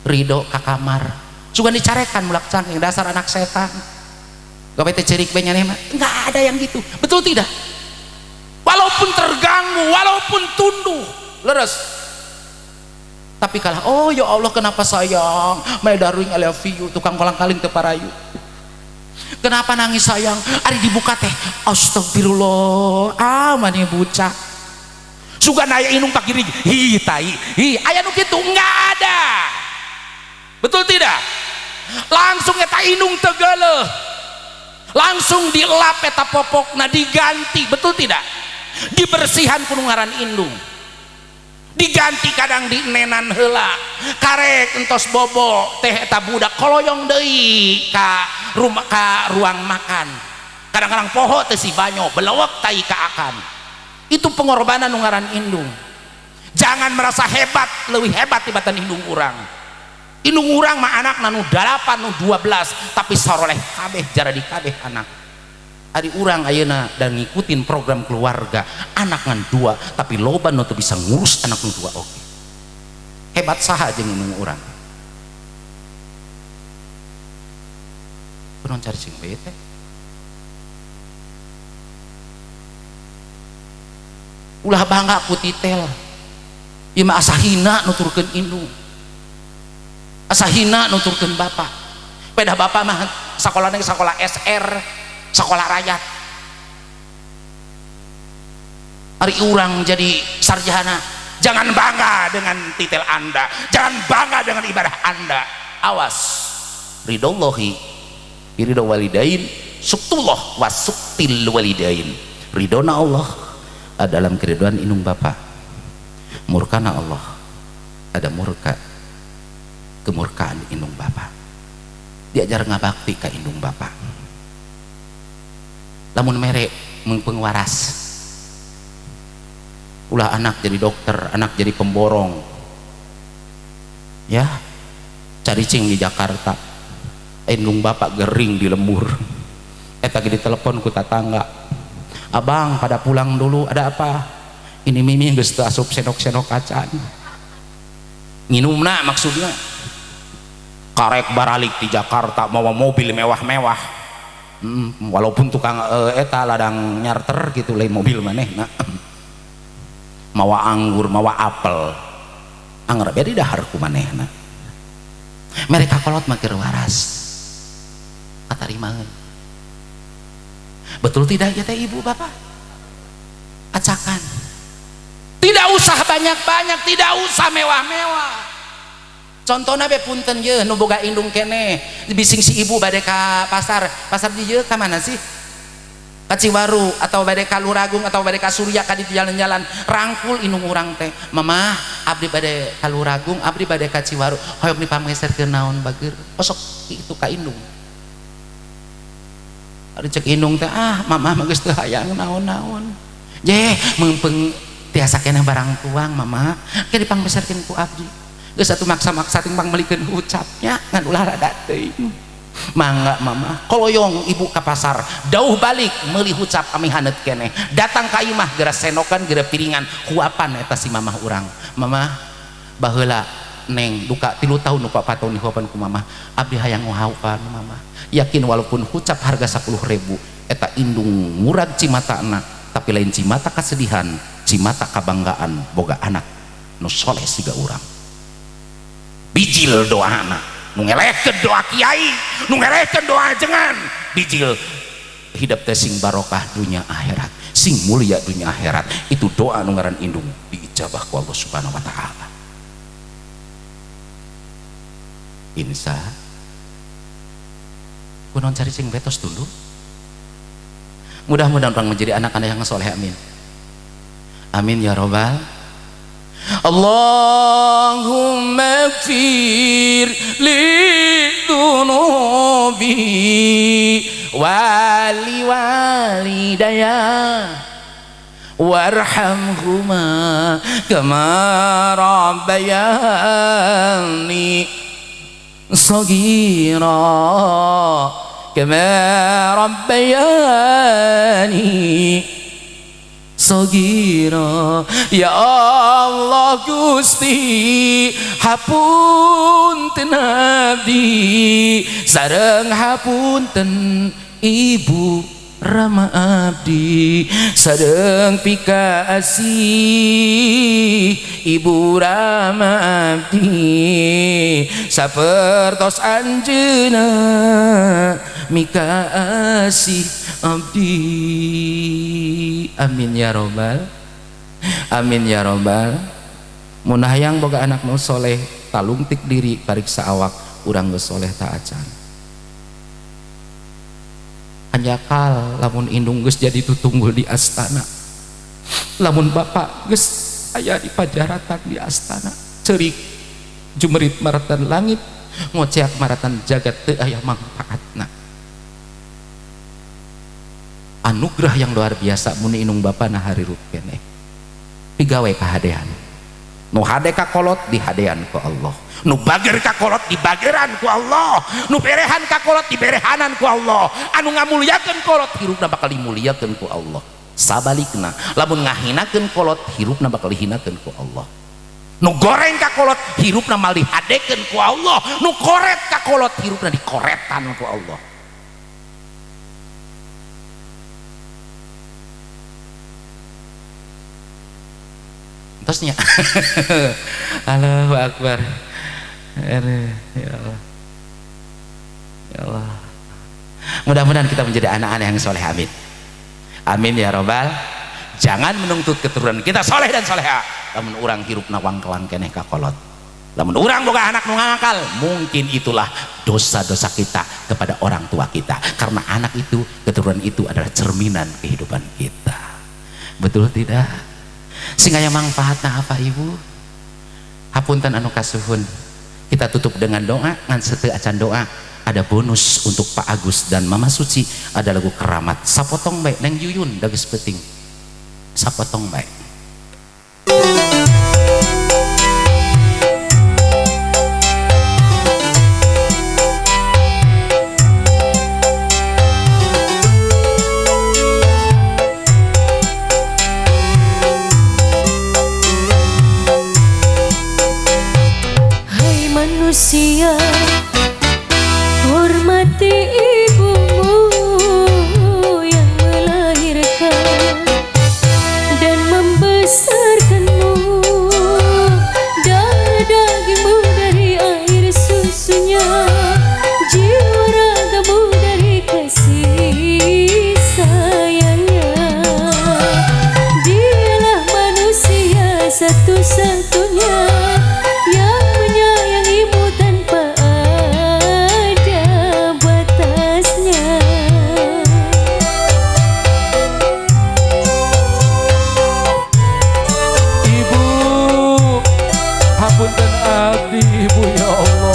Ridho ka kamar. Sugan dicarekan mulak cangking dasar anak setan. Gawe teh ceurik bae nyaneh mah. Enggak ada yang gitu. Betul tidak? Walaupun terganggu, walaupun tunduh, leres. Tapi kalah, oh ya Allah kenapa sayang, my darling I love you, tukang kolang-kaling teu parayu. Kenapa nangis sayang? Ari dibuka teh, astagfirullah, ah maneh bucak. Sugan aya indung pakirig, hi tai, hi aya nu kitu enggak ada. Betul tidak? Langsung eta indung teu geuleuh. Langsung dilap eta popokna diganti, betul tidak? Dibersihan ku nu ngaran indung. Diganti kadang di nenan heula karek entos bobo teh eta budak koloyong deui ka rumah ka ruang makan. Kadang-kadang poho teh si banyo belewek tai ka akan. Itu pengorbanan nu ngaran indung. Jangan merasa hebat, leuwih hebat tibatan indung urang. Indung urang mah anakna nu 8 nu 12 tapi saroleh kabeh jaradi kabeh anak. Ari urang ayeuna dan ngikutin program keluarga anak ngan 2 tapi loba nu teu bisa ngurus anak nu 2 oke. Hebat saha jeung indung urang. Kunaon cari sing bae teh? Ulah bangga ku titel. Ieu mah asa hina nuturkeun indung. Asa hina nuturkeun bapak. Pedah bapak mah sakolana ge sakola SR, sekolah rakyat. Ari urang jadi sarjana, jangan bangga dengan titel Anda, jangan bangga dengan ibadah Anda. Awas, ridhollahi ridho walidain, suktullah wasuktil walidain. Ridhona Allah dalam keridhaan indung bapa, murkana Allah ada murka kemurkaan indung bapa. Diajar ngabakti ka indung bapa. Lamun mere mengpenguaras ulah anak jadi dokter, anak jadi pemborong, ya cari cing di Jakarta, indung bapak gering di lembur, eta ge ditelepon ku tatangga, abang pada pulang dulu, ada apa? Ini mimi geus teu asup senok-senok acan, nginumna maksudnya, karek baralik di Jakarta mawa mobil mewah-mewah. Walaupun tukang eta ladang nyarter gitu lain mobil manehna. Mawa anggur, mawa apel. Anggur beda dahar ku manehna. Mereka kolot mah keur waras. Katarimaeun. Betul tidak ya teh ibu bapak? Acakan. Tidak usah banyak-banyak, tidak usah mewah-mewah. Contohna be punten ye nu boga indung keneh bising si ibu bade ka pasar, pasar di ye ka mana sih? Ka Ciwaru atau bade ka Luragung atau bade ka Surya ka di jalan-jalan rangkul indung urang teh. Mamah abdi bade ka Luragung, abdi bade ka Ciwaru, hoyong dipangmeserkeun naon bageur. Osok itu ka indung. Ari cek indung teh ah mamah mah geus teu hayang naon-naon. Ye meungpeung tiasa keneh barang tuang mamah, ke dipangmeserkeun ku abdi. Geus atuh maksa-maksa ting pangmelikeun ucapnya ngan ulah rada teuing. Mangga mama koloyong ibu ka pasar, dauh balik meuli ucap ami haneut keneh. Datang ka imah geura senokan geura piringan huapan eta si mamah urang. Mamah baheula neng duka 3 tahun nu 4 tahun dihuapan ku mamah. Abdi hayang ngahuapan mamah. Yakin walaupun ucap harga 10.000 eta indung murag cimatana tapi lain cimata kasedihan, cimata kabanggaan boga anak nu soleh siga urang. Bijil doana nu ngelehkeun doa kiai, nu ngelehkeun doa ajengan, bijil hidup teh sing barokah dunia akhirat, sing mulia dunia akhirat. Itu doa nu ngaran indung diijabah ku Allah Subhanahu wa taala. Insya kunaon cari sing betos dulu. Mudah-mudahan orang menjadi anak-anak yang soleh, amin. Amin ya robbal. Allahumma ighfir li dzunubi wa li walidayya warhamhuma kama rabbayani shaghira kama rabbayani shaghira. Ya Allah Gusti, hapunten abdi sareng hapunten ibu Rama abdi sareng pikaasih ibu Rama abdi sapertos anjeunna mikaasih abdi. Amin ya robbal amin ya robbal. Mun hayang boga anak nu soleh talungtik diri pariksa awak urang geus soleh ta acan. Anjakal lamun indung geus jadi tutunggul di astana, lamun bapak geus aya di pajaratan di astana, ceurik jumerit maratan langit ngoceak maratan jagat teu aya mangpaatna. Anugerah yang luar biasa mun indung bapana harirut keneh digawe kahadean. Nu hade ka kolot dihadean ku Allah, nu bager ka kolot dibageran ku Allah, nu berehan ka kolot diberehanan ku Allah, anu ngamulyakeun kolot hirupna bakal dimuliakeun ku Allah. Sabalikna lamun ngahinakeun kolot hirupna bakal dihinakeun ku Allah, nu goreng ka kolot hirupna mal dihadekeun ku Allah, nu koret ka kolot hirupna dikoretan ku Allah. Terusnya Allahu Akbar. Ya Allah, ya Allah. Mudah-mudahan kita menjadi anak-anak yang soleh. Amin amin ya robbal. Jangan menuntut keturunan kita soleh dan soleha lamun urang hirupna wangkelang keneh ka kolot, lamun urang boga anak nu ngakal, mungkin itulah dosa-dosa kita kepada orang tua kita, karena anak itu, keturunan itu adalah cerminan kehidupan kita. Betul tidak? Sing aya mangfaatna apa ibu? Hapunten anu kasuhun. Kita tutup dengan doa, ngan seteu acan doa. Ada bonus untuk Pak Agus dan Mama Suci, ada lagu keramat. Sapotong bae Neng Yuyun dageus peuting. Sapotong bae. Manusia, hormati ibumu yang melahirkan dan membesarkanmu, darah dagingmu dari air susunya, jiwa ragamu dari kasih sayangnya. Dialah manusia satu-satunya yang menyayangimu tanpa ada batasnya. Ibu, hapunten abdi ibu ya Allah.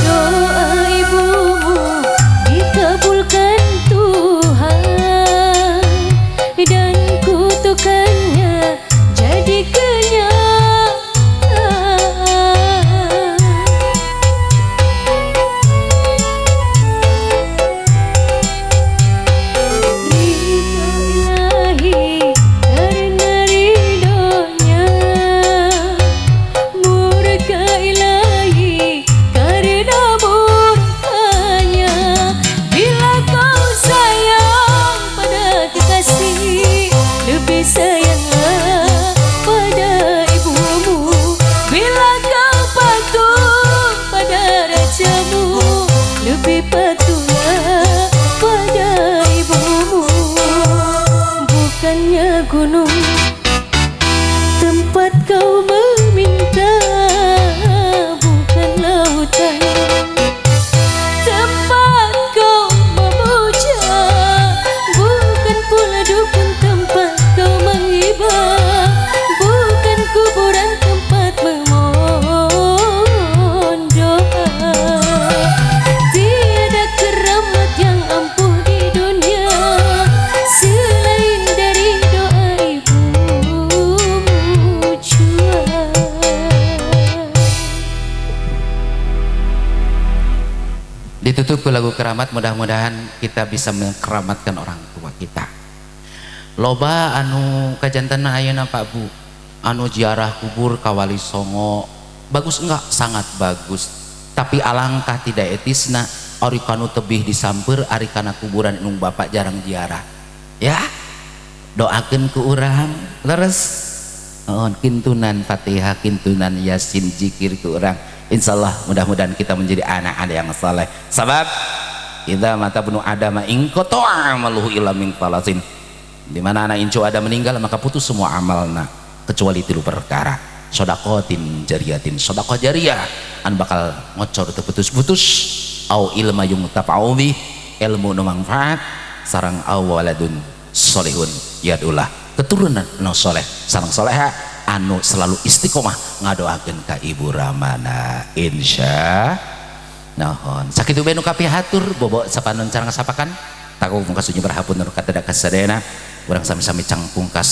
Doa ibumu dikabulkan Tuhan, dan kutukannya jadi kenyataan. Ridho ilahi karena ridhonya, murka ilahi karena murkanya. Bila kau sayang pada kekasih, lebih sayanglah pada ibumu. Bila kau patuh pada rajamu, lebih patuhlah pada ibumu. Bukannya gunung tempat kau meminta, bukan lautan tempat kau memuja. Ditutup ku lagu keramat, mudah-mudahan kita bisa mengkeramatkan orang tua kita. Loba anu kajantena ayeuna Pak Bu, anu ziarah kubur ka Wali Songo, bagus enggak? Sangat bagus. Tapi alangkah tidak etisna ari kanu tebih disamper, ari kana kuburan indung bapak jarang ziarah. Ya, doakeun ku urang, leres. Oh, kintunan Fatihah, kintunan Yasin, zikir ku urang. Insyaallah mudah-mudahan kita menjadi anak-anak yang saleh. Sebab idza mata ibnu adama inqata'a amaluhu illa min thalasin. Di mana anak incu ada meninggal maka putus semua amalna kecuali tilu perkara. Shadaqatin jariyatin, sedekah jariyah an bakal ngocor teu putus-putus, au ilma yungtafa'u bih, ilmu nu manfaat, sareng au waladun solehun yadulah, keturunan nu soleh sareng soleha anu selalu istiqomah ngadoakeun ka ibu ramana, insya nuhun. Sakitu bae nu kapihatur, bobo sapanon carang sapakan takung pungkas sunyi berhapun nu kata kasadayana. Urang sami-sami cangpungkas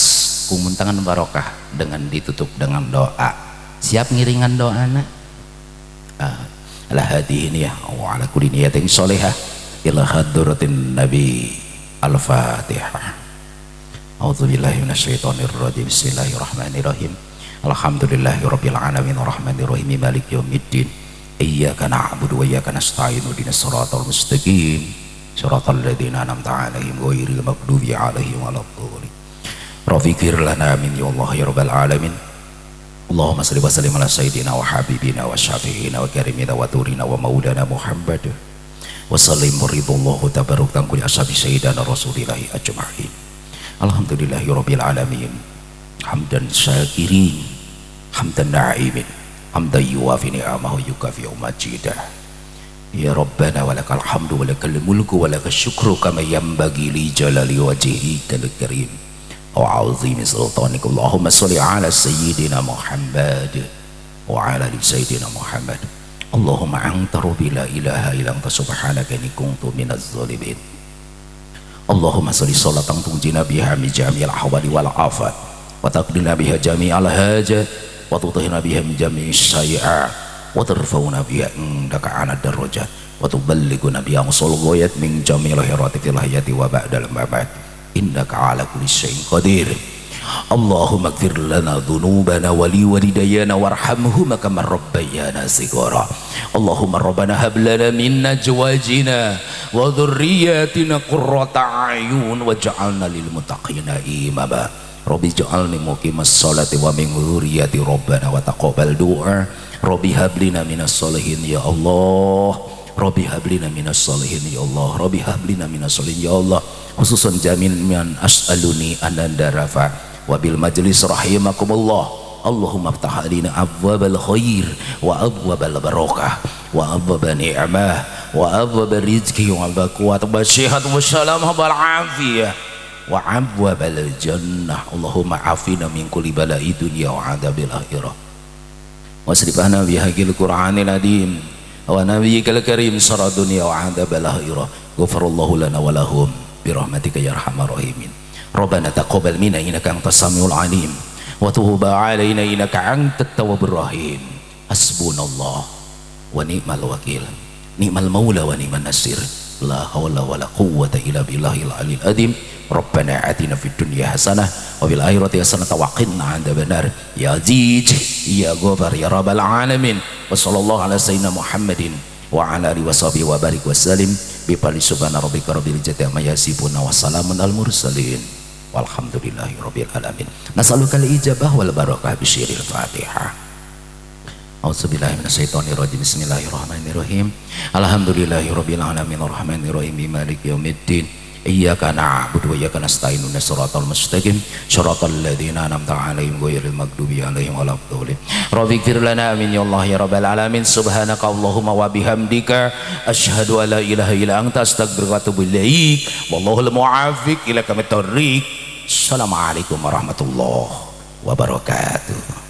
kumuntangan barokah dengan ditutup dengan doa. Siap ngiringan doana? Ala hadhihi niyah wa ala kulli niyatin sholihah ila hadratin nabi. Al-Fatihah. A'udzubillahi minasyaitonir rajim. Bismillahirrahmanirrahim. Alhamdulillahirabbil alamin arrahmanir rahim maliki yaumiddin. Iyyaka na'budu wa iyyaka nasta'in ihdinas siratal mustaqim. Siratal ladzina an'amta 'alaihim ghairil maghdubi 'alaihim waladdallin. Rafiqir lana amin ya Allah ya rabbal alamin. Allahumma shalli wa sallim ala sayyidina wa habibina wa syafi'ina wa karimina wa turina wa maulana Muhammad. Wa sallim ridallahu tabaraka tangkul ashabi sayyidina rasulillahi ajma'in. Alhamdulillahi rabbil alamin. Hamdan syakirin, hamdan na'imin, hamdan yuwafi ni'amahu yukafi majidah. Ya Rabbana walakal hamdu walakal mulku walakal syukru kama yanbaghi li jalali wajhikal karim wa 'azimi sultanik. Allahumma sholli ala sayyidina Muhammad wa ala ali sayyidina Muhammad. Allahumma anta rabbi la ilaha illa anta subhanaka inni kuntu minaz zalimin. Allahumma sholli sholatan tunjina biha min jami'il ahwali wal afat wa taqdina biha jami'al hajat wa tutahhirna biha min jami'is sayyi'at wa tarfa'una biha indaka 'ala darajat wa tuballighuna biha aqsal ghayat min jami'il khairati fil hayati wa ba'dal mamat innaka 'ala kulli syai'in qadir. Allahumma ighfir lana dhunubana wa li walidayna warhamhuma kama rabbayana shighara. Allahumma rabbana hab lana min azwajina wa dhurriyyatina qurrata a'yun waj'alna lil muttaqina imama. Rabbi ij'alni muqimas sholati wa min dzurriyyati rabbana wa taqabbal du'a. Rabbi hab lana minas sholihin ya Allah. Rabbi hab lana minas sholihin ya Allah. Rabbi hab lana minas sholihin ya Allah. Khususan jamin man as'aluni ananda rafa wa bil majlis rahimakumullah. Allahumma ftah alina abwabal khair wa abwabal barakah wa abwab ni'mah wa abwab rizki wa abwab quwwat wa sihat wa salamah wal afiyah wa abwabal jannah. Allahumma afina min kulli bala'i dunya wa adzabil akhirah. Wasrifana bihaqil Qur'anil azim wa nabiyyikal karim syarra dunya wa adzabal akhirah. Ghafarallahu lana wa lahum bi rahmatika ya arhamar rahimin. Rabbana taqabbal minna innaka antas samiul alim wa tub 'alaina innaka antat tawwabur rahim. Hasbunallah wa ni'mal wakil, ni'mal maula wa ni'man nasir. La haula wala quwwata illa billahil aliyil azim. Rabbana atina fid dunya hasanah wa fil akhirati hasanah wa qina adzabannar. Ya aziz ya ghafar ya rabbal alamin. Wa sallallahu ala sayyidina Muhammadin wa ala alihi washabihi wa barik wa salim. Bi fadli subhana rabbika rabbil izzati amma yasifun wa salamun al mursalin walhamdulillahi rabbil alamin. Nas'aluka al ijabah wal barakah bi syiril Fatihah. A'udzubillahi minasyaitonirrajim. Bismillahirrahmanirrahim. Alhamdulillahirabbil alamin arrahmanirrahim maliki yaumiddin. Iyyaka na'budu wa iyyaka nasta'in ihdinas siratal mustaqim siratal ladzina an'amta 'alaihim ghairil maghdubi 'alaihim waladdallin. Rabbighfir lana amin ya Allah ya rabbal alamin. Subhanaka Allahumma wa bihamdika asyhadu an la ilaha illa anta astaghfiruka wa atubu ilaik. Wallahul muwaffiq ila aqwamit thariq. Assalamualaikum warahmatullahi wabarakatuh.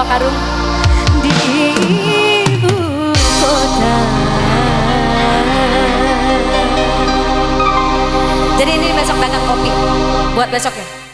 2 karung di ibu kota. Jadi ini besok dagang kopi buat besok ya.